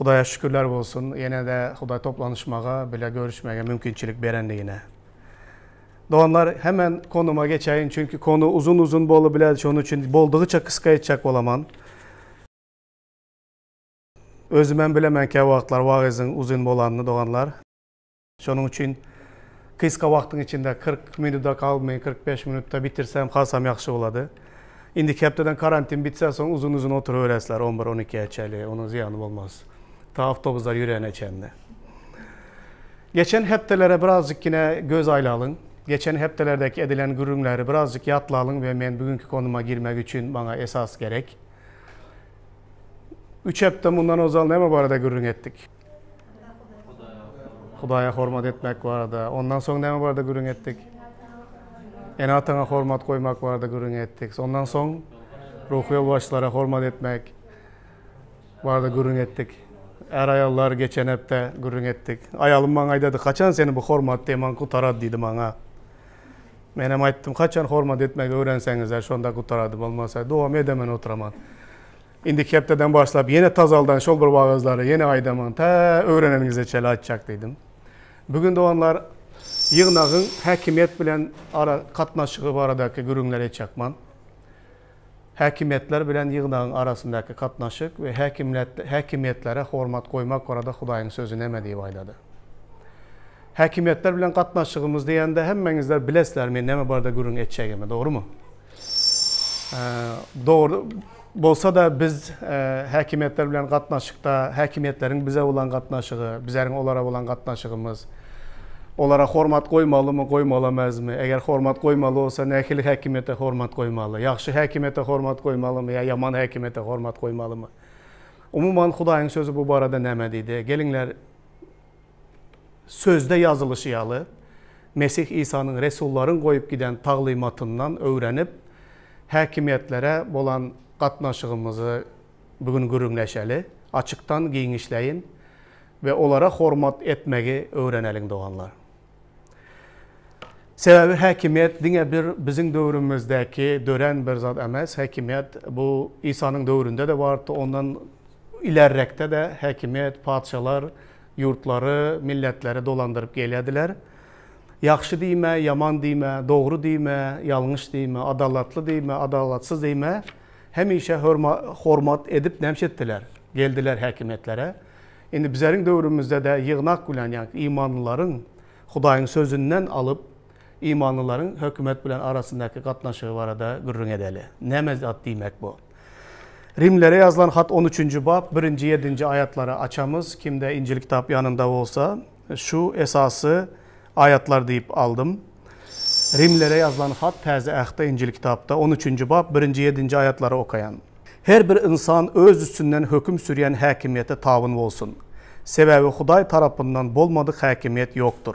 Hudaýa şükürler bolsun, ýene-de Hudaý toplanyşmaga, bile görüşmäge mümkinçilik berendigine. Doganlar, hemen konuma geçäýin, çünki konu uzun-uzun bolubiler, şonuň üçin boldugyça kysga etjek bolaman. Özümem bilemen käwagtlar wagyzyň uzyn bolanyny, doganlar. Şonuň üçin gysga wagtyň içinde 40 minuda galmaý, 45 minutda bitirsem hasam ýagşy bolady. Indiki hepdeden karantin bitse soň uzyn-uzyn oturyberesler on bir, on ikiä çenli, onuň zyýany bolmaz. Ta awtobuslar ýörene çenli. Geçen hepdelere birazjyk ýene göz aýlalyň. Geçen hepdelerdeki edilen gürrüňleri birazjyk ýatlalyň we men bugünki konuma girmek üçin maňa esas gerek. Üç hepde mundan ozal näme barada gürrüň etdik? Hudaýa hormat etmek barada. Ondan soň näme barada gürrüň etdik? Ene-ataňa hormat goýmak barada gürrüň etdik. Ondan soň ruhy ýolbaşçylara hormat etmek barada gürrüň etdik. Är-aýallar geçen hepde gürrüň etdik. Aýalym maňa aýdady, haçan seni bu hormat temaň gutarady diýdi maňa. Menem aýtdym, haçan hormat etmegi öwrenseňizler, şonda gutarady, bolmasa dowam edemen oturaman. Indiki hepdeden başlap ýene tazaldan şol bir wagyzlary ýene aýdaman, tä öwreneniňize çenli aýtjak diýdim. Bu gün doganlar ýygnagyň häkimiýet bilen ara gatnaşygy baradaky gürrüňleri etjekman. Häkimiýetler bilen ýygnagyň arasyndaky gatnaşyk we häkimiýetlere hormat goýmak barada Hudaýyň sözi näme diýip aýdady. Häkimiýetler bilen gatnaşygymyz diýende hemmeňizler bilesizler men näme barada gürrüň etjegimi, dogrumy? Dogry bolsa-da biz häkimiýetler bilen gatnaşykda, häkimiýetleriň bize bolan gatnaşygy, bizleriň olara bolan gatnaşygymyz, olara hormat goýmalymy, goýmaly emesmi, eger hormat goýmaly bolsa nähili häkimiýete hormat goýmaly, ýagşy häkimiýete hormat goýmalymy ýa ýaman häkimiýete hormat goýmalymy? Umuman Hudaýyň sözi bu barada näme diýdi? Geliňler Sözde ýazylyşy ýaly, Mesih Isanyň resullaryň goýup giden taglymatyndan öwrenip, häkimiýetlere bolan gatnaşygymyzy bu gün gürrüňleşeli, açykdan giňişleýin we olara hormat etmegi öwreneliň doganlar. Sebäbi häkimiýet diňe bir biziň döwrümizdäki dörän bir zat emes, häkimiýet bu Isanyň döwründe-de bardy, ondan ilerrekde-de häkimiýet, patyşalar ýurtlary, milletleri dolandyryp gelýärdiler. Ýagşy diýme, ýaman diýme, dogry diýme, ýalňyş diýme, adalatly diýme, adalatsyz diýme, hemişe hormat edip näme etdiler? Geldiler häkimiýetlere. Indi bizleriň döwrümizde-de ýygnak bilen, ýagny imanlylaryň Hudaýyň Sözünden alyp, imanlylaryň hökümet bilen arasyndaky gatnaşygy barada gürrüň edeli. Näme zat diýmek bu? Rimlere ýazylan hat on üçünji bap, birinji, ýedinji aýatlary açamyz. Kimde Injil kitap ýanynda bolsa, şu esasy aýatlar diýip aldym. Rimlere ýazylan hat Täze Ähtde Injil kitapda on üçünji bap, birinji, ýedinji aýatlary okaýan. Her bir ynsan öz üstünden höküm sürýän häkimiýete tabyn bolsun. Sebäbi Hudaý tarapyndan bolmadyk häkimiýet ýokdur.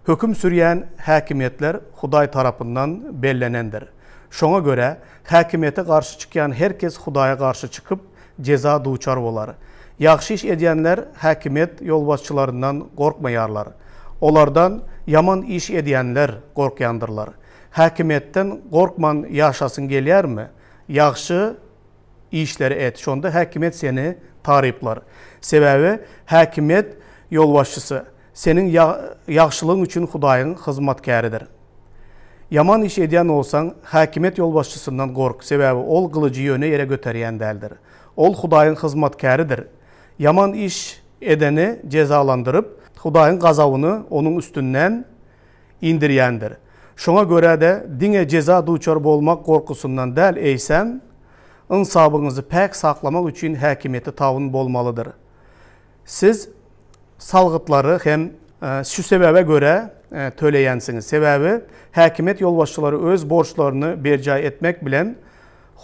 Höküm sürýän häkimiýetler Hudaý tarapyndan bellenendir. Şoňa görä, häkimiýete garşy çykýan her kes Hudaýa garşy çykyp, jeza duçar bolar. Ýagşy iş edýänler häkimiýet ýolbaşçylaryndan gorkmaýarlar. Olardan ýaman iş edýänler gorkýandyrlar. Häkimiýetden gorkman ýaşasyň gelýärmi? Ýagşy işleri et, şonda häkimiýet seni taryplar. Sebäbi häkimiýet ýolbaşçysy seniň ýagşylygyň üçin Hudaýyň hyzmatkäridir. Ýaman iş edýän bolsaň, häkimiýet ýolbaşçysyndan gork, sebäbi ol gylyjy ýöne ýere göterýän däldir. Ol Hudaýyň hyzmatkäridir. Ýaman iş edeni jezalandyryp, Hudaýyň gazabyny onuň üstünden indirýändir. Şoňa görä-de, diňe jeza duçar bolmak gorkusyndan däl, eýsem, ynsabyňyzy päk saklamak üçin häkimiýete tabyn bolmalydyr. Siz salgytlary hem şu sebäbe görä töleýänsiňiz. Sebäbi häkimiýet ýolbaşçylary öz borçlaryny berjaý etmek bilen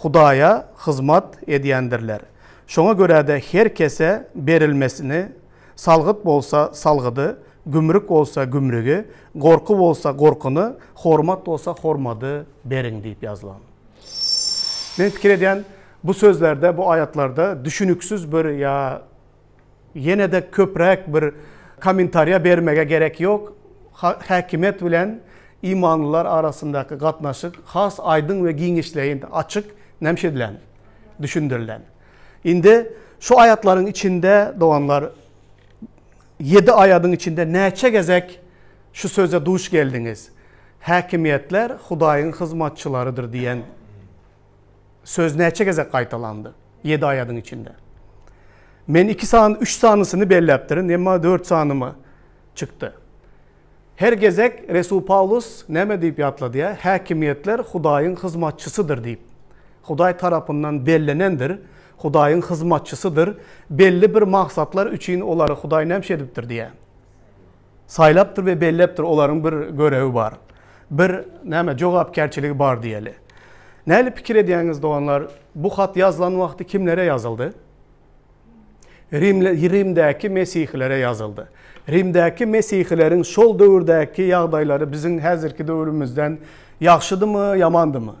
Hudaýa hyzmat edýändirler. Şoňa görä-de her kese berilmesini Salgyt bolsa salgydy, gümrük bolsa gümrügi, gorky bolsa gorkyny, hormat bolsa hormady beriň diýip ýazylan. Men pikir edýän, bu sözlerde, bu aýatlarda düşüniksiz bir ýa ýene-de köpräk bir kommentariýa bermege gerek ýok. Häkimiýet bilen imanlylar arasyndaky gatnaşyk has aýdyň we giňişleýin, açyk nämşedilen, düşündirilen. Indi. Şu aýatlaryň içinde doganlar ýedi aýadyň içinde näçe gezek şu söze duş geldiňiz? Häkimiýetler Hudaýyň hyzmatçylarydyr diýen söz näçe gezek gaýtalandy? Ýedi aýadyň içinde. Men iki sany, üç sanysyny belläpdirin, emma dört sanymy çykdy. Her gezek Resul Pawlus näme diýip ýatladýar? Häkimiýetler Hudaýyň hyzmatçysydyr diýip. Hudaý tarapyndan bellenendir, Hudaýyň hyzmatçysydyr, belli bir maksatlar üçin olary Hudaý näme edipdir diýýär. Saýlapdyr we belläpdir, olaryň bir görewi bar. Bir näme jogapkärçiligi bar diýeli. Näli pikir edýäňiz doganlar, bu hat ýazylan wagty kimlere ýazyldy? Rimdäki mesihilere ýazyldy. Rimdäki mesihileriň şol döwürdäki ýagdaýlary biziň häzirki döwrümizden ýagşydymy, ýamandymy?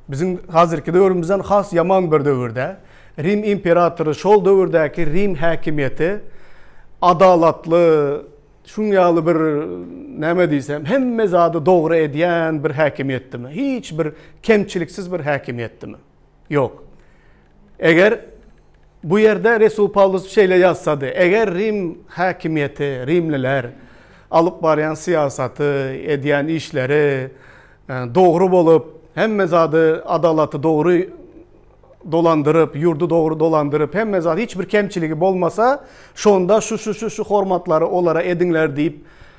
Biziň häzirki döwrümizden has ýaman bir döwürde Rim imperatory şol döwürdäki Rim häkimiýeti adalatly, şuň ýaly bir näme diýsem, hemme zady dogry edýän bir häkimiýetdimi? Hiç bir kemçiliksiz bir häkimiýetdimi? Ýok. Eger bu ýerde Resul Pawlus şeýle ýazsady, eger Rim häkimiýeti, rimliler alyp barýan syýasaty, edýän işleri dogry bolup, hemme zady adalaty dogry dolandyryp, ýurdy dogry dolandyryp, hemme zat hiç bir kemçiligi bolmasa, şonda şu şu şu şu hormatlary olara ediňler diýip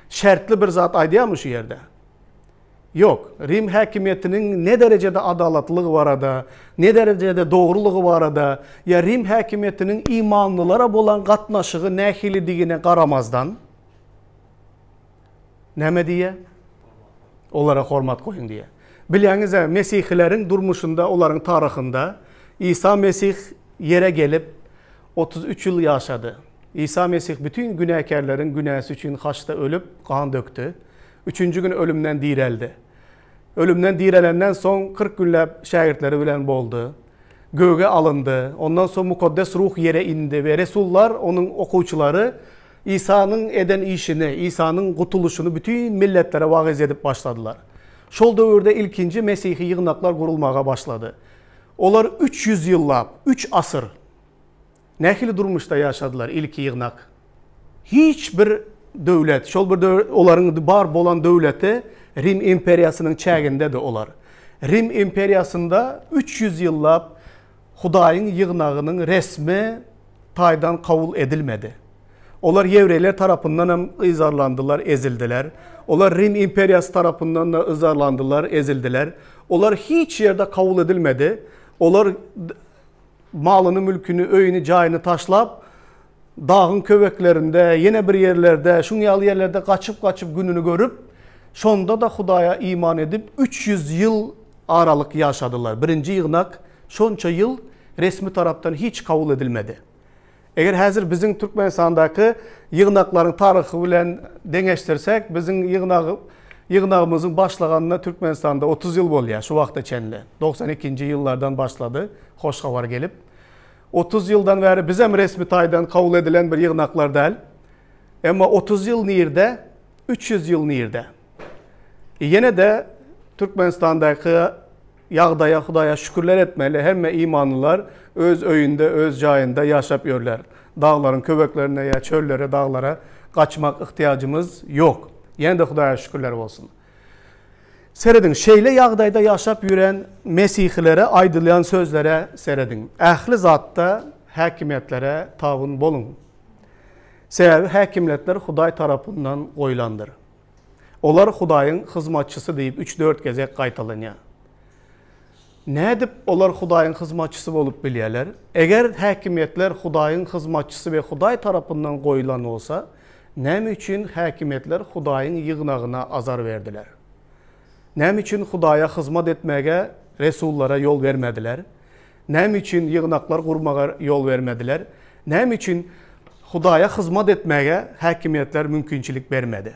şertli bir zat aýdýarmy şu ýerde? Ýok. Rim häkimiýetiniň ne derejede adalatlylygy barada, ne derejede dogrulygy barada ýa Rim häkimiýetiniň imanlylara bolan gatnaşygy nähilidigine garamazdan, näme diýýär? Olara hormat goýuň diýýär. Bilýäňiz-ä, mesihileriň durmuşynda, olaryň taryhynda Isa Mesih ýere gelip, 33 ýyl ýaşady. Isa Mesih bütin günäkärleriň günäsi üçin haçda ölüp, gan dökdi. Üçünji gün ölümden direldi. Ölümden direlenden soň 40 günläp şägirtleri bilen boldy. Göge alyndy. Ondan soň Mukaddes Ruh ýere indi we resullar, onuň okuwçylary Isanyň eden işini, Isanyň gutulyşyny bütin milletlere wagyz edip başladylar. Şol döwürde ilkinji mesihi ýygnaklar gurulmaga başlady. Olar 300 ýyllap, üç asyr, Nähili durmuşda ýaşadylar ilki ýygnak? Hiç bir döwlet, şol bir döwlet, olaryň bar bolan döwleti Rim imperiýasynyň çägindedi olar. Rim imperiýasynda 300 ýyllap Hudaýyň ýygnagynyň resmi taýdan kabul edilmedi. Olar ýewreýler tarapyndan hem yzarlandylar, ezildiler. Olar Rim imperiýasy tarapyndan-da yzarlandylar, ezildiler. Olar hiç ýerde kabul edilmedi. Olar Malyny, mülküni, öýüni, jaýyny taşlap, dagyň köweklerinde, ýene bir ýerlerde, şuň ýaly ýerlerde gaçyp-gaçyp gününi görüp, şonda-da Hudaýa iman edip, 300 ýyl aralyk ýaşadylar. Birinji ýygnak şonça ýyl resmi tarapdan hiç kabul edilmedi. Eger häzir biziň Türkmenistandaky ýygnaklaryň taryhy bilen deňeşdirsek, biziň ýygnagy ýygnagymyzyň başlaganyna Türkmenistanda 30 ýyl bolýar şu wagta çenli. 92-nji ýyllardan başlady hoş habar gelip. 30 ýyldan bäri bizem resmi taýdan kabul edilen bir ýygnaklar däl. Emma 30 ýyl nirde, 300 ýyl nirde? Ýene-de Türkmenistandaky Ýagdaýa Hudaýa şükürler etmeli, hemme imanlylar öz öýünde, öz jaýynda ýaşap ýörler. Daglaryň köweklerine ýa çöllere, daglara gaçmak yhtyýajymyz ýok. Ýene-de Hudaýa şükürler bolsun. Serediň, şeýle ýagdaýda ýaşap ýören mesihilere aýdylýan sözlere serediň. Ähli zatda häkimiýetlere tabyn boluň. Sebäbi häkimiýetler Hudaý tarapyndan goýlandyr. Olar Hudaýyň hyzmatçysy diýip üç-dört gezek gaýtalanýar. Nädip olar Hudaýyň hyzmatçysy bolup bilýärler? Eger häkimiýetler Hudaýyň hyzmatçysy we Hudaý tarapyndan goýlan bolsa, näme üçin häkimiýetler Hudaýyň ýygnagyna azar berdiler? Näme üçin Hudaýa hyzmat etmäge resullara ýol bermediler? Näme üçin ýygnaklar gurmaga ýol bermediler? Näme üçin Hudaýa hyzmat etmäge häkimiýetler mümkinçilik bermedi?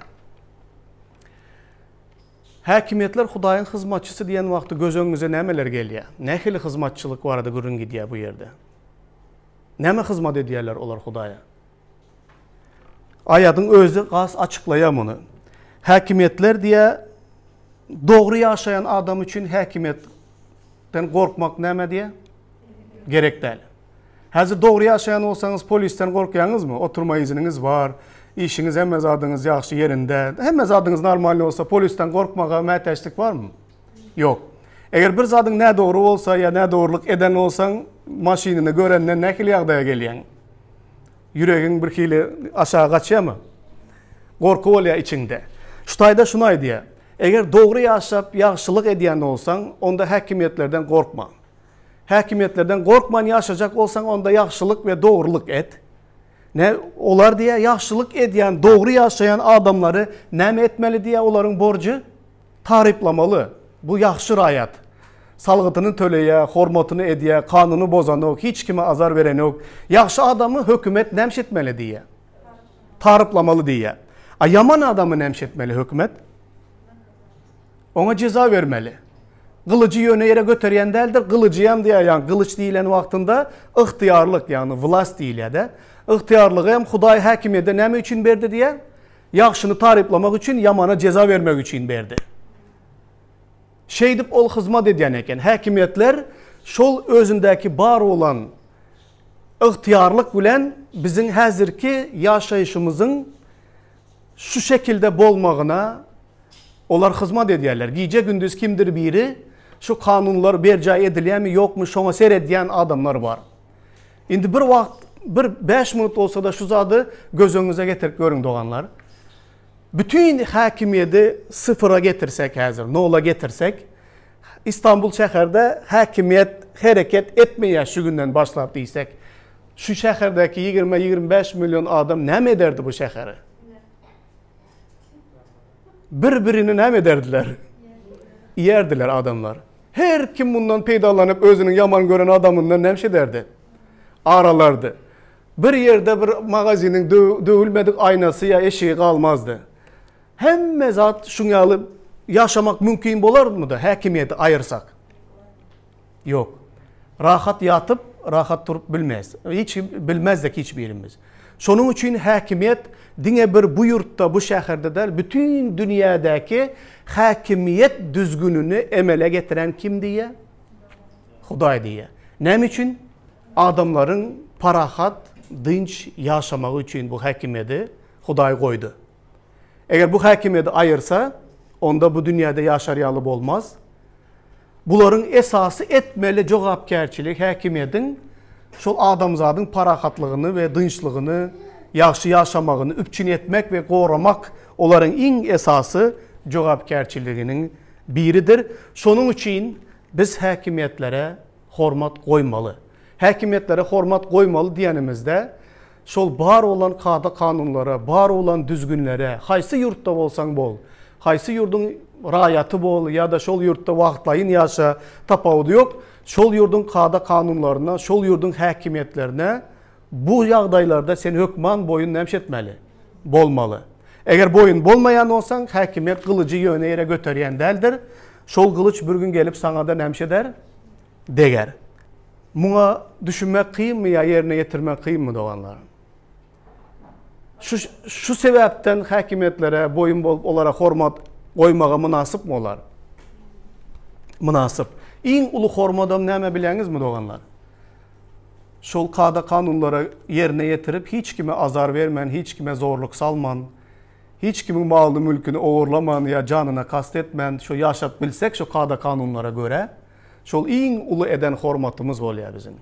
Häkimiýetler Hudaýyň hyzmatçysy diýen wagty göz öňüňize nämeler gelýär? Nähili hyzmatçylyk barada gürrüň gidýär bu ýerde? Näme hyzmat edýärler olar Hudaýa? Aýadyň özi has açyklaýar muny. Häkimiýetler diýýär, dogry ýaşaýan adam üçin häkimiýet Den gorkmak näme diýýär? Gerek däl. Häzir dogry ýaşaýan bolsaňyz polisden gorkýaňyzmy? Oturma iziniňiz bar, işiňiz hemme zadyňyz ýagşy ýerinde. Hemme zadyňyz normalny bolsa polisden gorkmaga mätäçlik barmy? Ýok. Eger bir zadyň nädogry bolsa ýa nädogrulyk eden bolsaň, maşynyny görenden nähili ýagdaýa gelýäň? Ýüregiň bir hili aşagy gaçýarmy? Gorky bolýar içiňde. Şu taýda şuny aýdýar. Eger dogry ýaşap, ýagşylyk edýän bolsaň, onda häkimiýetlerden gorkma. Häkimiýetlerden gorkman ýaşajak bolsaň, onda ýagşylyk we dogrulyk et. Ne, olar diýýär, ýagşylyk edýän, dogry ýaşaýan adamlary näme etmeli diýýär, olaryň borjy? Taryplamaly. Bu ýagşy raýat. Salgytyny töleýär, hormatyny edýär, kanuny bozanok, hiç kime azar berenok. Ýagşy adamy hökümet näme etmeli diýýär? Taryplamaly diýýär. A ýaman adamy näme etmeli hökümet? Oňa jeza bermeli. Gylyjy ýöne ýere göterýän däldir, gylyjyam diýýär, ýagny gylyç diýlen wagtynda ygtyýarlyk, ýagny wlast diýilýär-de. Ygtyýarlygy hem Hudaý häkimiýete näme üçin berdi diýýär? Ýagşyny taryplamak üçin, ýamana jeza bermek üçin berdi. Şeýdip ol hyzmat edýän eken. Häkimiýetler şol özündäki bar bolan ygtyýarlyk bilen biziň häzirki ýaşaýşymyzyň şu şekilde bolmagyna olar hyzmat edýärler. Gije-gündiz kimdir biri şu kanunlar berjaý edilýärmi, ýokmy şoňa seredýän adamlar bar. Indi bir wagt, bir bäş minut bolsa-da şu zady göz öňüňize getirip görüň doganlar. Bütin häkimiýedi syfyra getirsek häzir, nola getirsek, Istanbul şäherde häkimiýet hereket etmeýär şu günden başlap diýsek, şu şäherdäki 20-25 million adam näme ederdi bu şäheri? Bir-birini näme ederdiler? Iýerdiler adamlar. Her kim mundan peýdalanyp özüniň ýaman gören adamyndan näme ederdi? Aralardy. Bir ýerde bir magaziniň döwülmedik aýnasy ýa eşigi galmazdy. Hemme zat şuň ýaly ýaşamak mümkin bolarmydy häkimiýeti aýyrsak? Ýok. Rahat ýatyp, rahat turup bilmeris. Hiç bilmezdik hiç birimiz. Şonuň üçin häkimiýet diňe bir bu ýurtda, bu şäherde däl, bütin dünýädäki häkimiýet düzgünini emele getiren kim diýýär? Hudaý diýýär. Näme üçin? Adamlaryň parahat, dynç ýaşamagy üçin bu häkimiýeti Hudaý goýdy. Eger bu häkimiýeti aýyrsa, onda bu dünýäde ýaşar ýaly bolmaz. Bularyň esasy etmeli jogapkärçiligi häkimiýetiň şol adamzadyň parahatlygyny we dynçlygyny, ýagşy ýaşamagyny üpjün etmek we goramak olaryň iň esasy jogapkärçiliginiň biridir. Şonuň üçin biz häkimiýetlere hormat goýmaly. Häkimiýetlere hormat goýmaly diýenimizde, şol bar bolan kada-kanunlara, bar bolan düzgünlere, haýsy ýurtda bolsaň bol, haýsy ýurduň raýaty bol ýa-da şol ýurtda wagtlaýyn ýaşa, tapawudy ýok, şol ýurduň kada-kanunlaryna, şol ýurduň häkimiýetlerine bu ýagdaýlarda sen hökman boýun näme etmeli? Bolmaly. Eger boýun bolmaýan bolsaň, häkimiýet gylyjy ýöne ýere göterýän däldir. Şol gylyç bir gün gelip saňa-da näme eder? Deger. Muňa düşünmek kynmy ýa ýerine ýetirmek kynmy doganlar? Şu şu sebäpden häkimiýetlere boýun bolup olara hormat goýmaga mynasypmy olar? Mynasyp. Iň uly hormadam näme bilýäňizmi doganlar? Şol kada kanunlara ýerine ýetirip hiç kime azar bermän, hiç kime zorluk salman, hiç kimiň malyny mülküni ogurlaman ýa janyna kast etmän şu ýaşap bilsek şu kada kanunlara görä Şol iň uly eden hormatymyz bolýar biziň.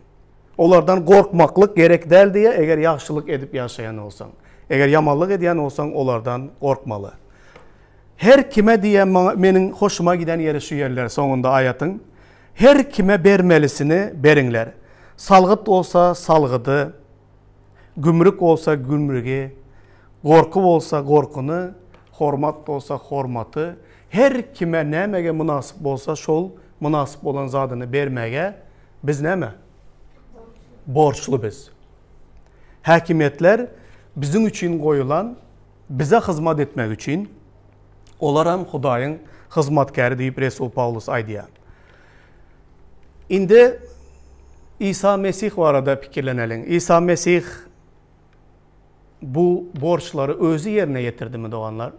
Olardan gorkmaklyk gerek däl diýýär, eger ýagşylyk edip ýaşaýan bolsaň. Eger ýamanlyk edýän bolsaň, olardan gorkmaly. Her kime diýýär, maňa meniň hoşuma giden ýeri şu ýerler soňunda aýatyň. Her kime bermelisini beriňler. Salgyt bolsa salgydy, Gümrük bolsa gümrügi, gorky bolsa gorkyny, hormat bolsa hormaty, her kime nämege mynasyp bolsa şol mynasyp bolan zadyny bermäge biz näme? Borçly biz. Häkimiýetler biziň üçin goýulan, bize hyzmat etmek üçin, olaram Hudaýyň hyzmatkäri diýip Resul Pawlus aýdýar. Indi Isa Mesih barada pikirleneliň. Isa Mesih bu borçlary özi ýerine ýetirdimi, doganlar?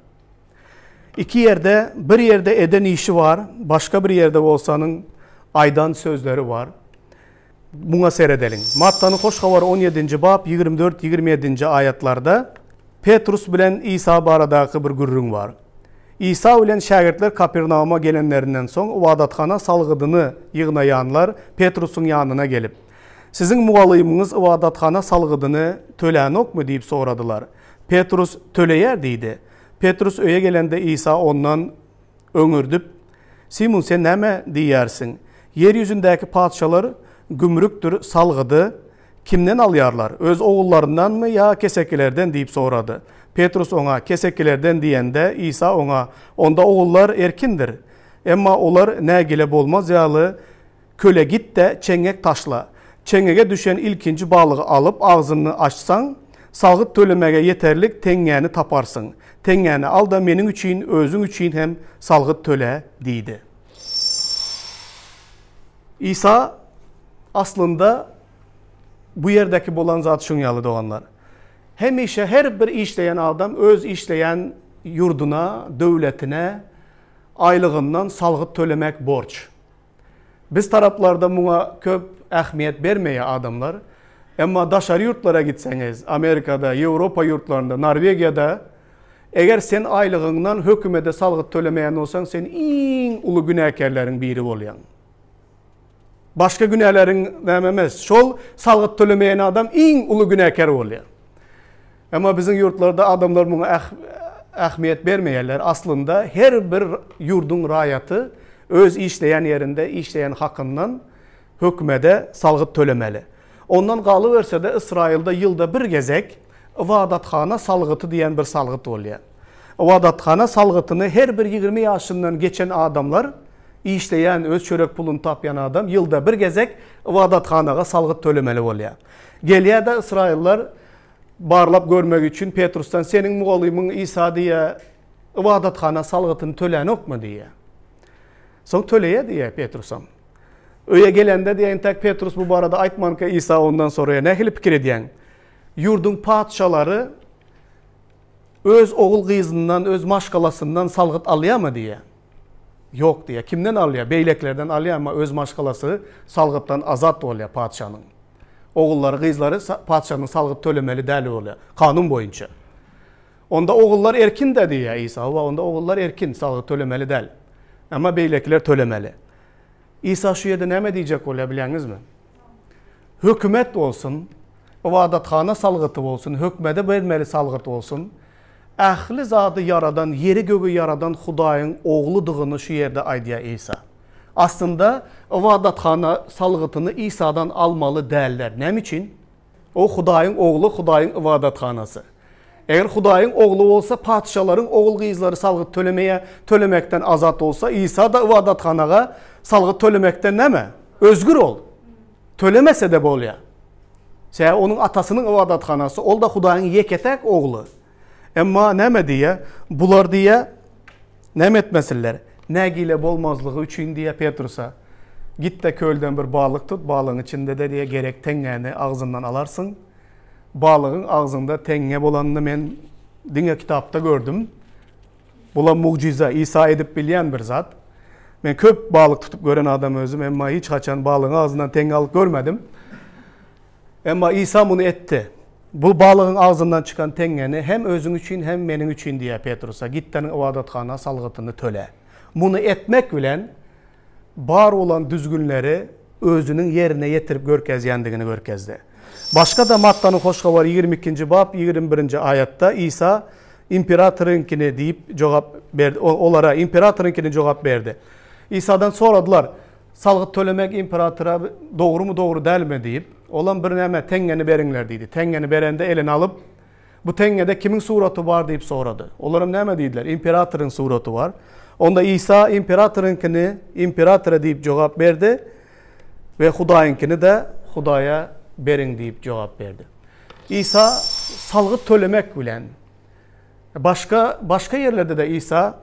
Iki ýerde, bir ýerde eden işi bar, başga bir ýerde bolsanyň aýdan sözleri bar. Muňa seredeliň. Mattanyň Hoş Habary on ýedinji bap 24, 27-nji aýatlarda Petrus bilen Isa baradaky bir gürrüň bar. Isa bilen şägirtler Kapernauma gelenlerinden soň, ybadathana salgydyny ýygnaýanlar Petrusyň ýanyna gelip, Siziň mugallymyňyz ybadathana salgydyny tölänokmy? diýip soradylar. Petrus, Töleýär diýdi. Petrus öýe gelende Isa ondan öňürdip, Simun, sen näme diýýärsiň? Ýer ýüzündäki patyşalar gümrükdir salgydy kimden alýarlar? Öz ogullaryndanmy ýa kesekilerden? diýip sorady. Petrus oňa, Kesekilerden diýende, Isa oňa, Onda ogullar erkindir. Emma olar nägile bolmaz ýaly, Köle git-de, çeňňek taşla. Çeňňege düşen ilkinji balygy alyp, agzyny açsaň, salgyt tölemäge ýeterlik teňňäni taparsyň. Teňňäni al-da, meniň üçin, özüň üçin hem salgyt töle diýdi. Isa, Aslynda, bu ýerdäki bolan zat şuň ýaly, doganlar. Hemişe her bir işleýän adam öz işleýän ýurduna, döwletine aýlygyndan salgyt tölemek borç. Biz taraplarda muňa köp ähmiýet bermeýär adamlar. Emma daşary ýurtlara gitseňiz, Amerikada, Ýewropa ýurtlarynda, Norwegiýada eger sen aýlygyňdan hökümede salgyt tölemeýän bolsaň, sen iň uly günäkärleriň biri bolýaň. Başga günäleriň näme emes, şol salgyt tölemeýän adam iň uly günäkär bolýar. Emma biziň ýurtlarda adamlar muňa ähmiýet bermeýärler. Aslynda her bir ýurduň raýaty öz işleýän ýerinde işleýän hakyndan hökümede salgyt tölemeli. Ondan galyberse-de Ysraýylda ýylda bir gezek ybadathana salgyty diýen bir salgyt bolýar. Ybadathana salgytyny her bir 20 ýaşyndan geçen adamlar, işleýän, öz çörek puluny tapýan adam ýylda bir gezek ybadathanaga salgyt tölemeli bolýar. Gelýär-de ysraýyllar barlap görmek üçin Petrusdan, Seniň mugallymyň Isa diýýär, ybadathana salgytyny tölänokmy diýýär. Soň töleýär diýýär Petrusam. Öýe gelende diýýär, entäk Petrus bu barada aýtmanka Isa ondan soraýar, Nähili pikir edýäň? Ýurduň patyşalary öz ogul-gyzyndan, öz maşgalasyndan salgyt alýarmy diýýär. Ýok diýýär. Kimden alýar? Beýlekilerden alýar, emma öz maşgalasy salgytdan azat bolýar patyşanyň. Ogullary, gyzlary patyşanyň salgyt tölemeli däl bolýar, kanun boýunça. Onda ogullar erkin-dä diýýär Isa. Hawa, onda ogullar erkin, salgyt tölemeli däl. Emma beýlekiler tölemeli. Isa şu ýerde näme diýjek bolýar bilýäňizmi? Hökümet bolsun, ybadathana salgyty bolsun, hökmede bermeli salgyt bolsun, ähli zady ýaradan, ýeri-gögi ýaradan Hudaýyň Ogludygyny şu ýerde aýdýar Isa. Aslynda, ybadathana salgytyny Isadan almaly däldir. Näme üçin? O Hudaýyň Ogly, Hudaýyň ybadathanasy. Eger Hudaýyň Ogly bolsa, patyşalaryň ogul-gyzlary salgyt tölemeýär, tölemekden azat bolsa, Isa-da ybadathanaga salgyt tölemekden näme? Özgür ol. Tölemese-de bolýar. Sebäbi onuň Atasynyň ybadathanasy, ol-da Hudaýyň ýeke-täk Ogly. Emma näme diýýär? Bular diýýär, näme etmesinler? Nägile bolmazlygy üçin diýýär Petrusa, Git-de kölden bir balyk tut, balygyň içinde-de diýýär, gerek teňňäni agzyndan alarsyň. Balygyň agzynda teňňe bolanyny men diňe kitapda gördüm. Bulam mugjyza, Isa edip bilýän bir zat. Men köp balyk tutup gören adam özüm, emma hiç haçan balygyň agzyndan teňňe alyp görmedim. Emma Isa muny etdi. Bu balygyň agzyndan çykan teňňäni hem özüň üçin, hem meniň üçin diýýär Petrusa, git-de ybadathana salgytyny töle. Muny etmek bilen, bar bolan düzgünleri özüniň ýerine ýetirip görkezýändigini görkezdi. Başga-da Mattanyň Hoş Habary 22-nji bap 21-nji aýatda Isa imperatoryňkini diýip jogap berdi, olara imperatoryňkini jogap berdi. Isadan soradylar, Salgyt tölemek imperatora dogrumy, dogry dälmi diýip. Olam birneme teňňeni beriňler diýdi. Teňňeni berende eline alyp, Bu teňňede kimiň suraty bar diýip sorady. Olaram näme diýdiler? Imperatoryň suraty bar. Onda Isa imperatoryňkyny imperatora diýip jogap berdi we Hudaýyňkyny-da Hudaýa beriň diýip jogap berdi. Isa salgyt tölemek bilen Başga başga ýerlerde-de Isa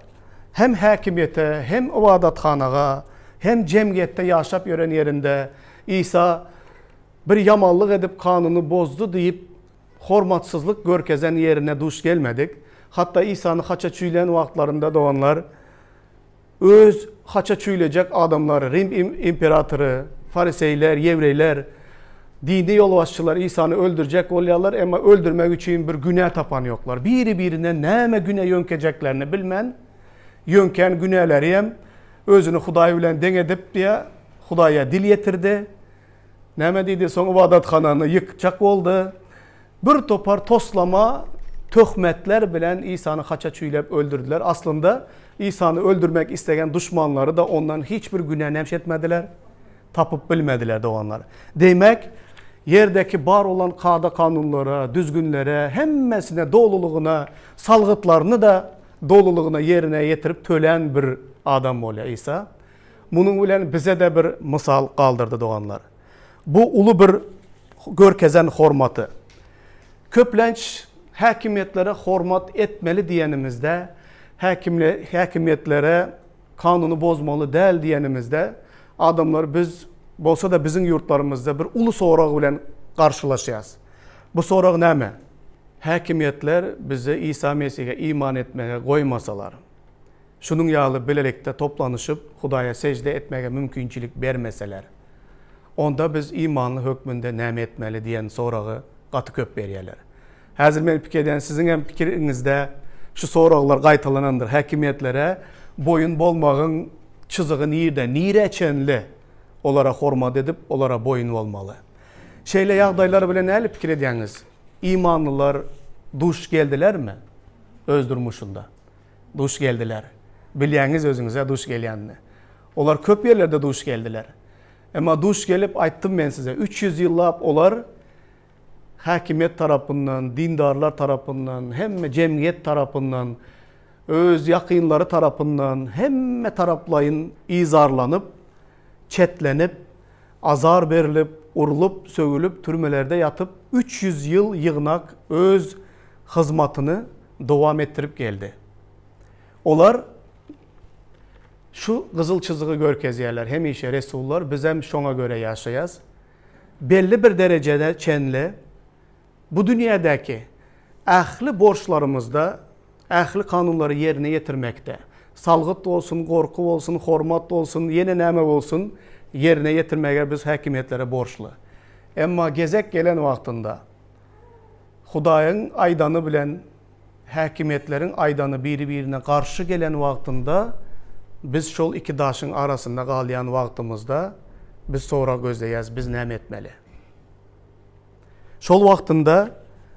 hem häkimiýete, hem ybadathanaga, hem jemgyýetde ýaşap ýören ýerinde Isa bir ýamanlyk edip kanuny bozdy diýip hormatsyzlyk görkezen ýerine duş gelmedik. Hatda Isany haça çüýlän wagtlarynda doganlar öz haça çüýlejek adamlary, Rim imperatory, fariseýler, ýewreýler. Dini ýolbaşçylar Isany öldürjek bolýarlar, emma öldürmek üçin bir günä tapan ýoklar. Biri-birine näme günä ýöňkejeklerini bilmän, ýöňkän günäleri hem özüni Hudaý bilen deň edip diýýär, Hudaýa dil ýetirdi. Näme diýdi, soň ybadathanany ýykjak boldy. Bir topar toslama töhmetler bilen Isany haça çüýläp öldürdiler. Aslynda, Isany öldürmek islegen duşmanlary-da ondan hiç bir günä nemş etmediler, tapyp bilmediler doganlar. Diýmek, ýerdäki bar bolan kada-kanunlara, düzgünlere, hemmesine dolulygyna, salgytlaryny-da dolulygyna ýerine ýetirip tölän bir adam bolýar Isa. Munuň bilen bize-de bir mysal galdyrdy doganlar. Bu uly bir görkezen hormaty. Köplenç häkimiýetlere hormat etmeli diýenimizde, häkimiýetlere kanuny bozmaly däl diýenimizde, adamlar biz bolsa-da biziň ýurtlarymyzda bir uly sorag bilen garşylaşýas. Bu sorag näme? Häkimiýetler bizi Isa Mesihe iman etmege goýmasalar, Şunuň ýaly bilelikde toplanyşyp, Hudaýa sežde etmäge mümkinçilik bermeseler, onda biz imanly hökmünde näme etmeli diýen soragy gaty köp berýärler. Häzir men pikir edýän, siziň hem pikiriňizde şu soraglar gaýtalanandyr, häkimiýetlere boýun bolmagyň çyzygy nirde, nirä çenli olara hormat edip, olara boýun bolmaly? Şeýle ýagdaýlar bilen nähili pikir edýäňiz? Imanlylar duş geldilermi öz durmuşynda? Duş geldiler. Bilýäňiz özüňiz-ä duş gelýänini. Olar köp ýerlerde duş geldiler. Emma duş gelip aýtdym men size, 300 ýyllap olar häkimiýet tarapyndan, dindarlar tarapyndan, hemme jemgyýet tarapyndan, öz ýakynlary tarapyndan hemme taraplaýyn yzarlanyp, çetlenip, azar berlip, urlup, sögülip, türmelerde ýatyp, 300 ýyl ýygnak öz hyzmatyny dowam etdirip geldi. Olar şu gyzyl çyzygy görkezýärler, hemişe resullar, bizem şoňa görä ýaşaýas. Belli bir derejede çenli bu dünýädäki ähli borçlarymyzda, ähli kanunlary ýerine ýetirmekde, salgyt bolsun, gorky bolsun, hormat bolsun, ýene näme bolsun, ýerine ýetirmäge biz häkimiýetlere borçly. Emma gezek gelen wagtynda, Hudaýyň aýdany bilen häkimiýetleriň aýdany biri-birine garşy gelen wagtynda, biz şol iki daşyň arasynda galýan wagtymyzda biz sorag gözleýäris, biz näme etmeli? Şol wagtynda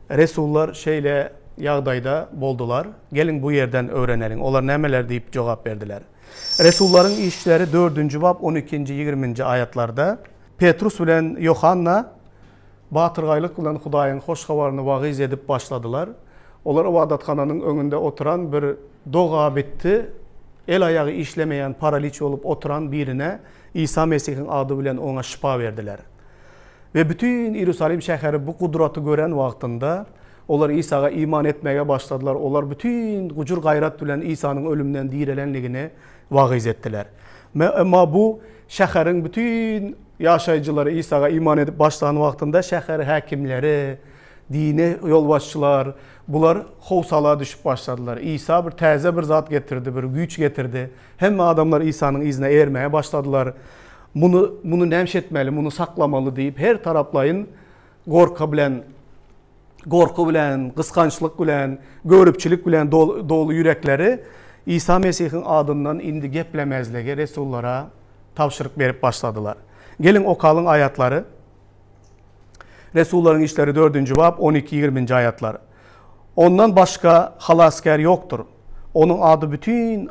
resullar şeýle ýagdaýda boldular. Geliň bu ýerden öwreneliň, olar nämeler diýip jogap berdiler. Resullaryň işleri dördünji bap on ikinji, ýigriminji aýatlarda Petrus bilen Ýohanna Batyrgaýlyk bilen Hudaýyň hoş habaryny wagyz edip başladylar. Olar ybadathananyň öňünde oturan bir dogabitdi el-aýagy işlemeýän paraliç bolup oturan birine Isa Mesihiň ady bilen oňa şypa berdiler. We bütin Iýerusalim şäheri bu gudraty gören wagtynda, olar Isaga iman etmäge başladylar, olar bütin gujur-gaýrat bilen Isanyň ölümden direlenligini wagyz etdiler. Emma bu şäheriň bütin Ýaşaýjylary Isaga iman edip başlan wagtynda şäher häkimleri, dini ýolbaşçylar, bular howsala düşüp başladylar. Isa bir täze bir zat getirdi, bir güýç getirdi. Hemme adamlar Isanyň yzyna ermäge başladylar. Muny, muny näme etmeli, muny saklamaly diýip, her taraplaýyn gorky bilen gorky bilen, gysgançlyk bilen, göripçilik bilen doly ýürekleri Isa Mesihiň adyndan indi geplemezligi resullara tabşyryk berip başladylar. Geliň okalyň aýatlary. Resullaryň işleri dördünji bap on iki ýigriminji aýatlar. Ondan başga halasgär ýokdur. Onuň ady bütin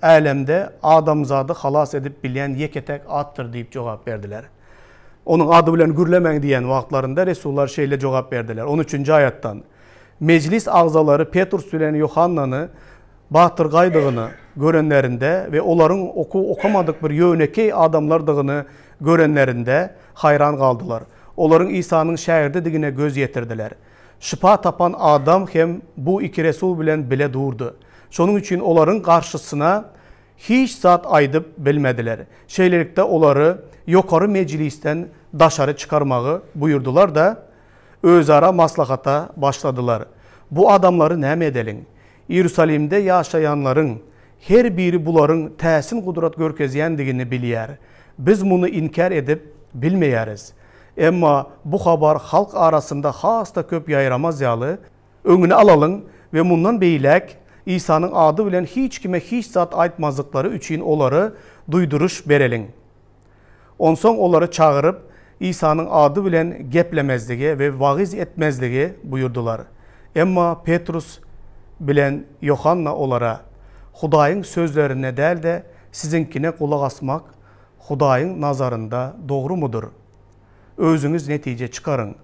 älemde adamzady halas edip bilýän ýeke-täk atdyr diýip jogap berdiler. Onuň ady bilen gürlemäň diýen wagtlarynda resullar şeýle jogap berdiler, on üçünji aýatdan, Mejlis agzalary Petrus bilen Ýohannany batyrgaýdygyny görenlerinde we olaryň okuw okamadyk bir ýönekeý adamlardygyny görenlerinde haýran galdylar. Olaryň Isanyň şägirdidigine göz ýetirdiler. Şypa tapan adam hem bu iki resul bilen bile durdy. Şonuň üçin olaryň garşysyna Hiç zat aýdyp bilmediler. Şeýlelikde, olary ýokary mejlisden daşary çykarmagy buýurdylar-da, özara maslahata başladylar, Bu adamlary näme edeliň? Iýerusalimde ýaşaýanlaryň her biri bularyň täsin gudrat görkezýändigini bilýär. Biz muny inkär edip bilmeýäris. Emma bu habar halk arasynda has-da köp ýaýramaz ýaly, öňüni alalyň we mundan beýläk Isanyň ady bilen hiç kime hiç zat aýtmazlyklary üçin olara duýduryş bereliň. Onsoň olary çagyryp, Isanyň ady bilen geplemezligi we wagyz etmezligi buýurdylar. Emma Petrus bilen Ýohanna olara, Hudaýyň sözlerine däl-de, siziňkine gulak asmak Hudaýyň nazarynda dogrumydyr? Özüňiz netije çykaryň.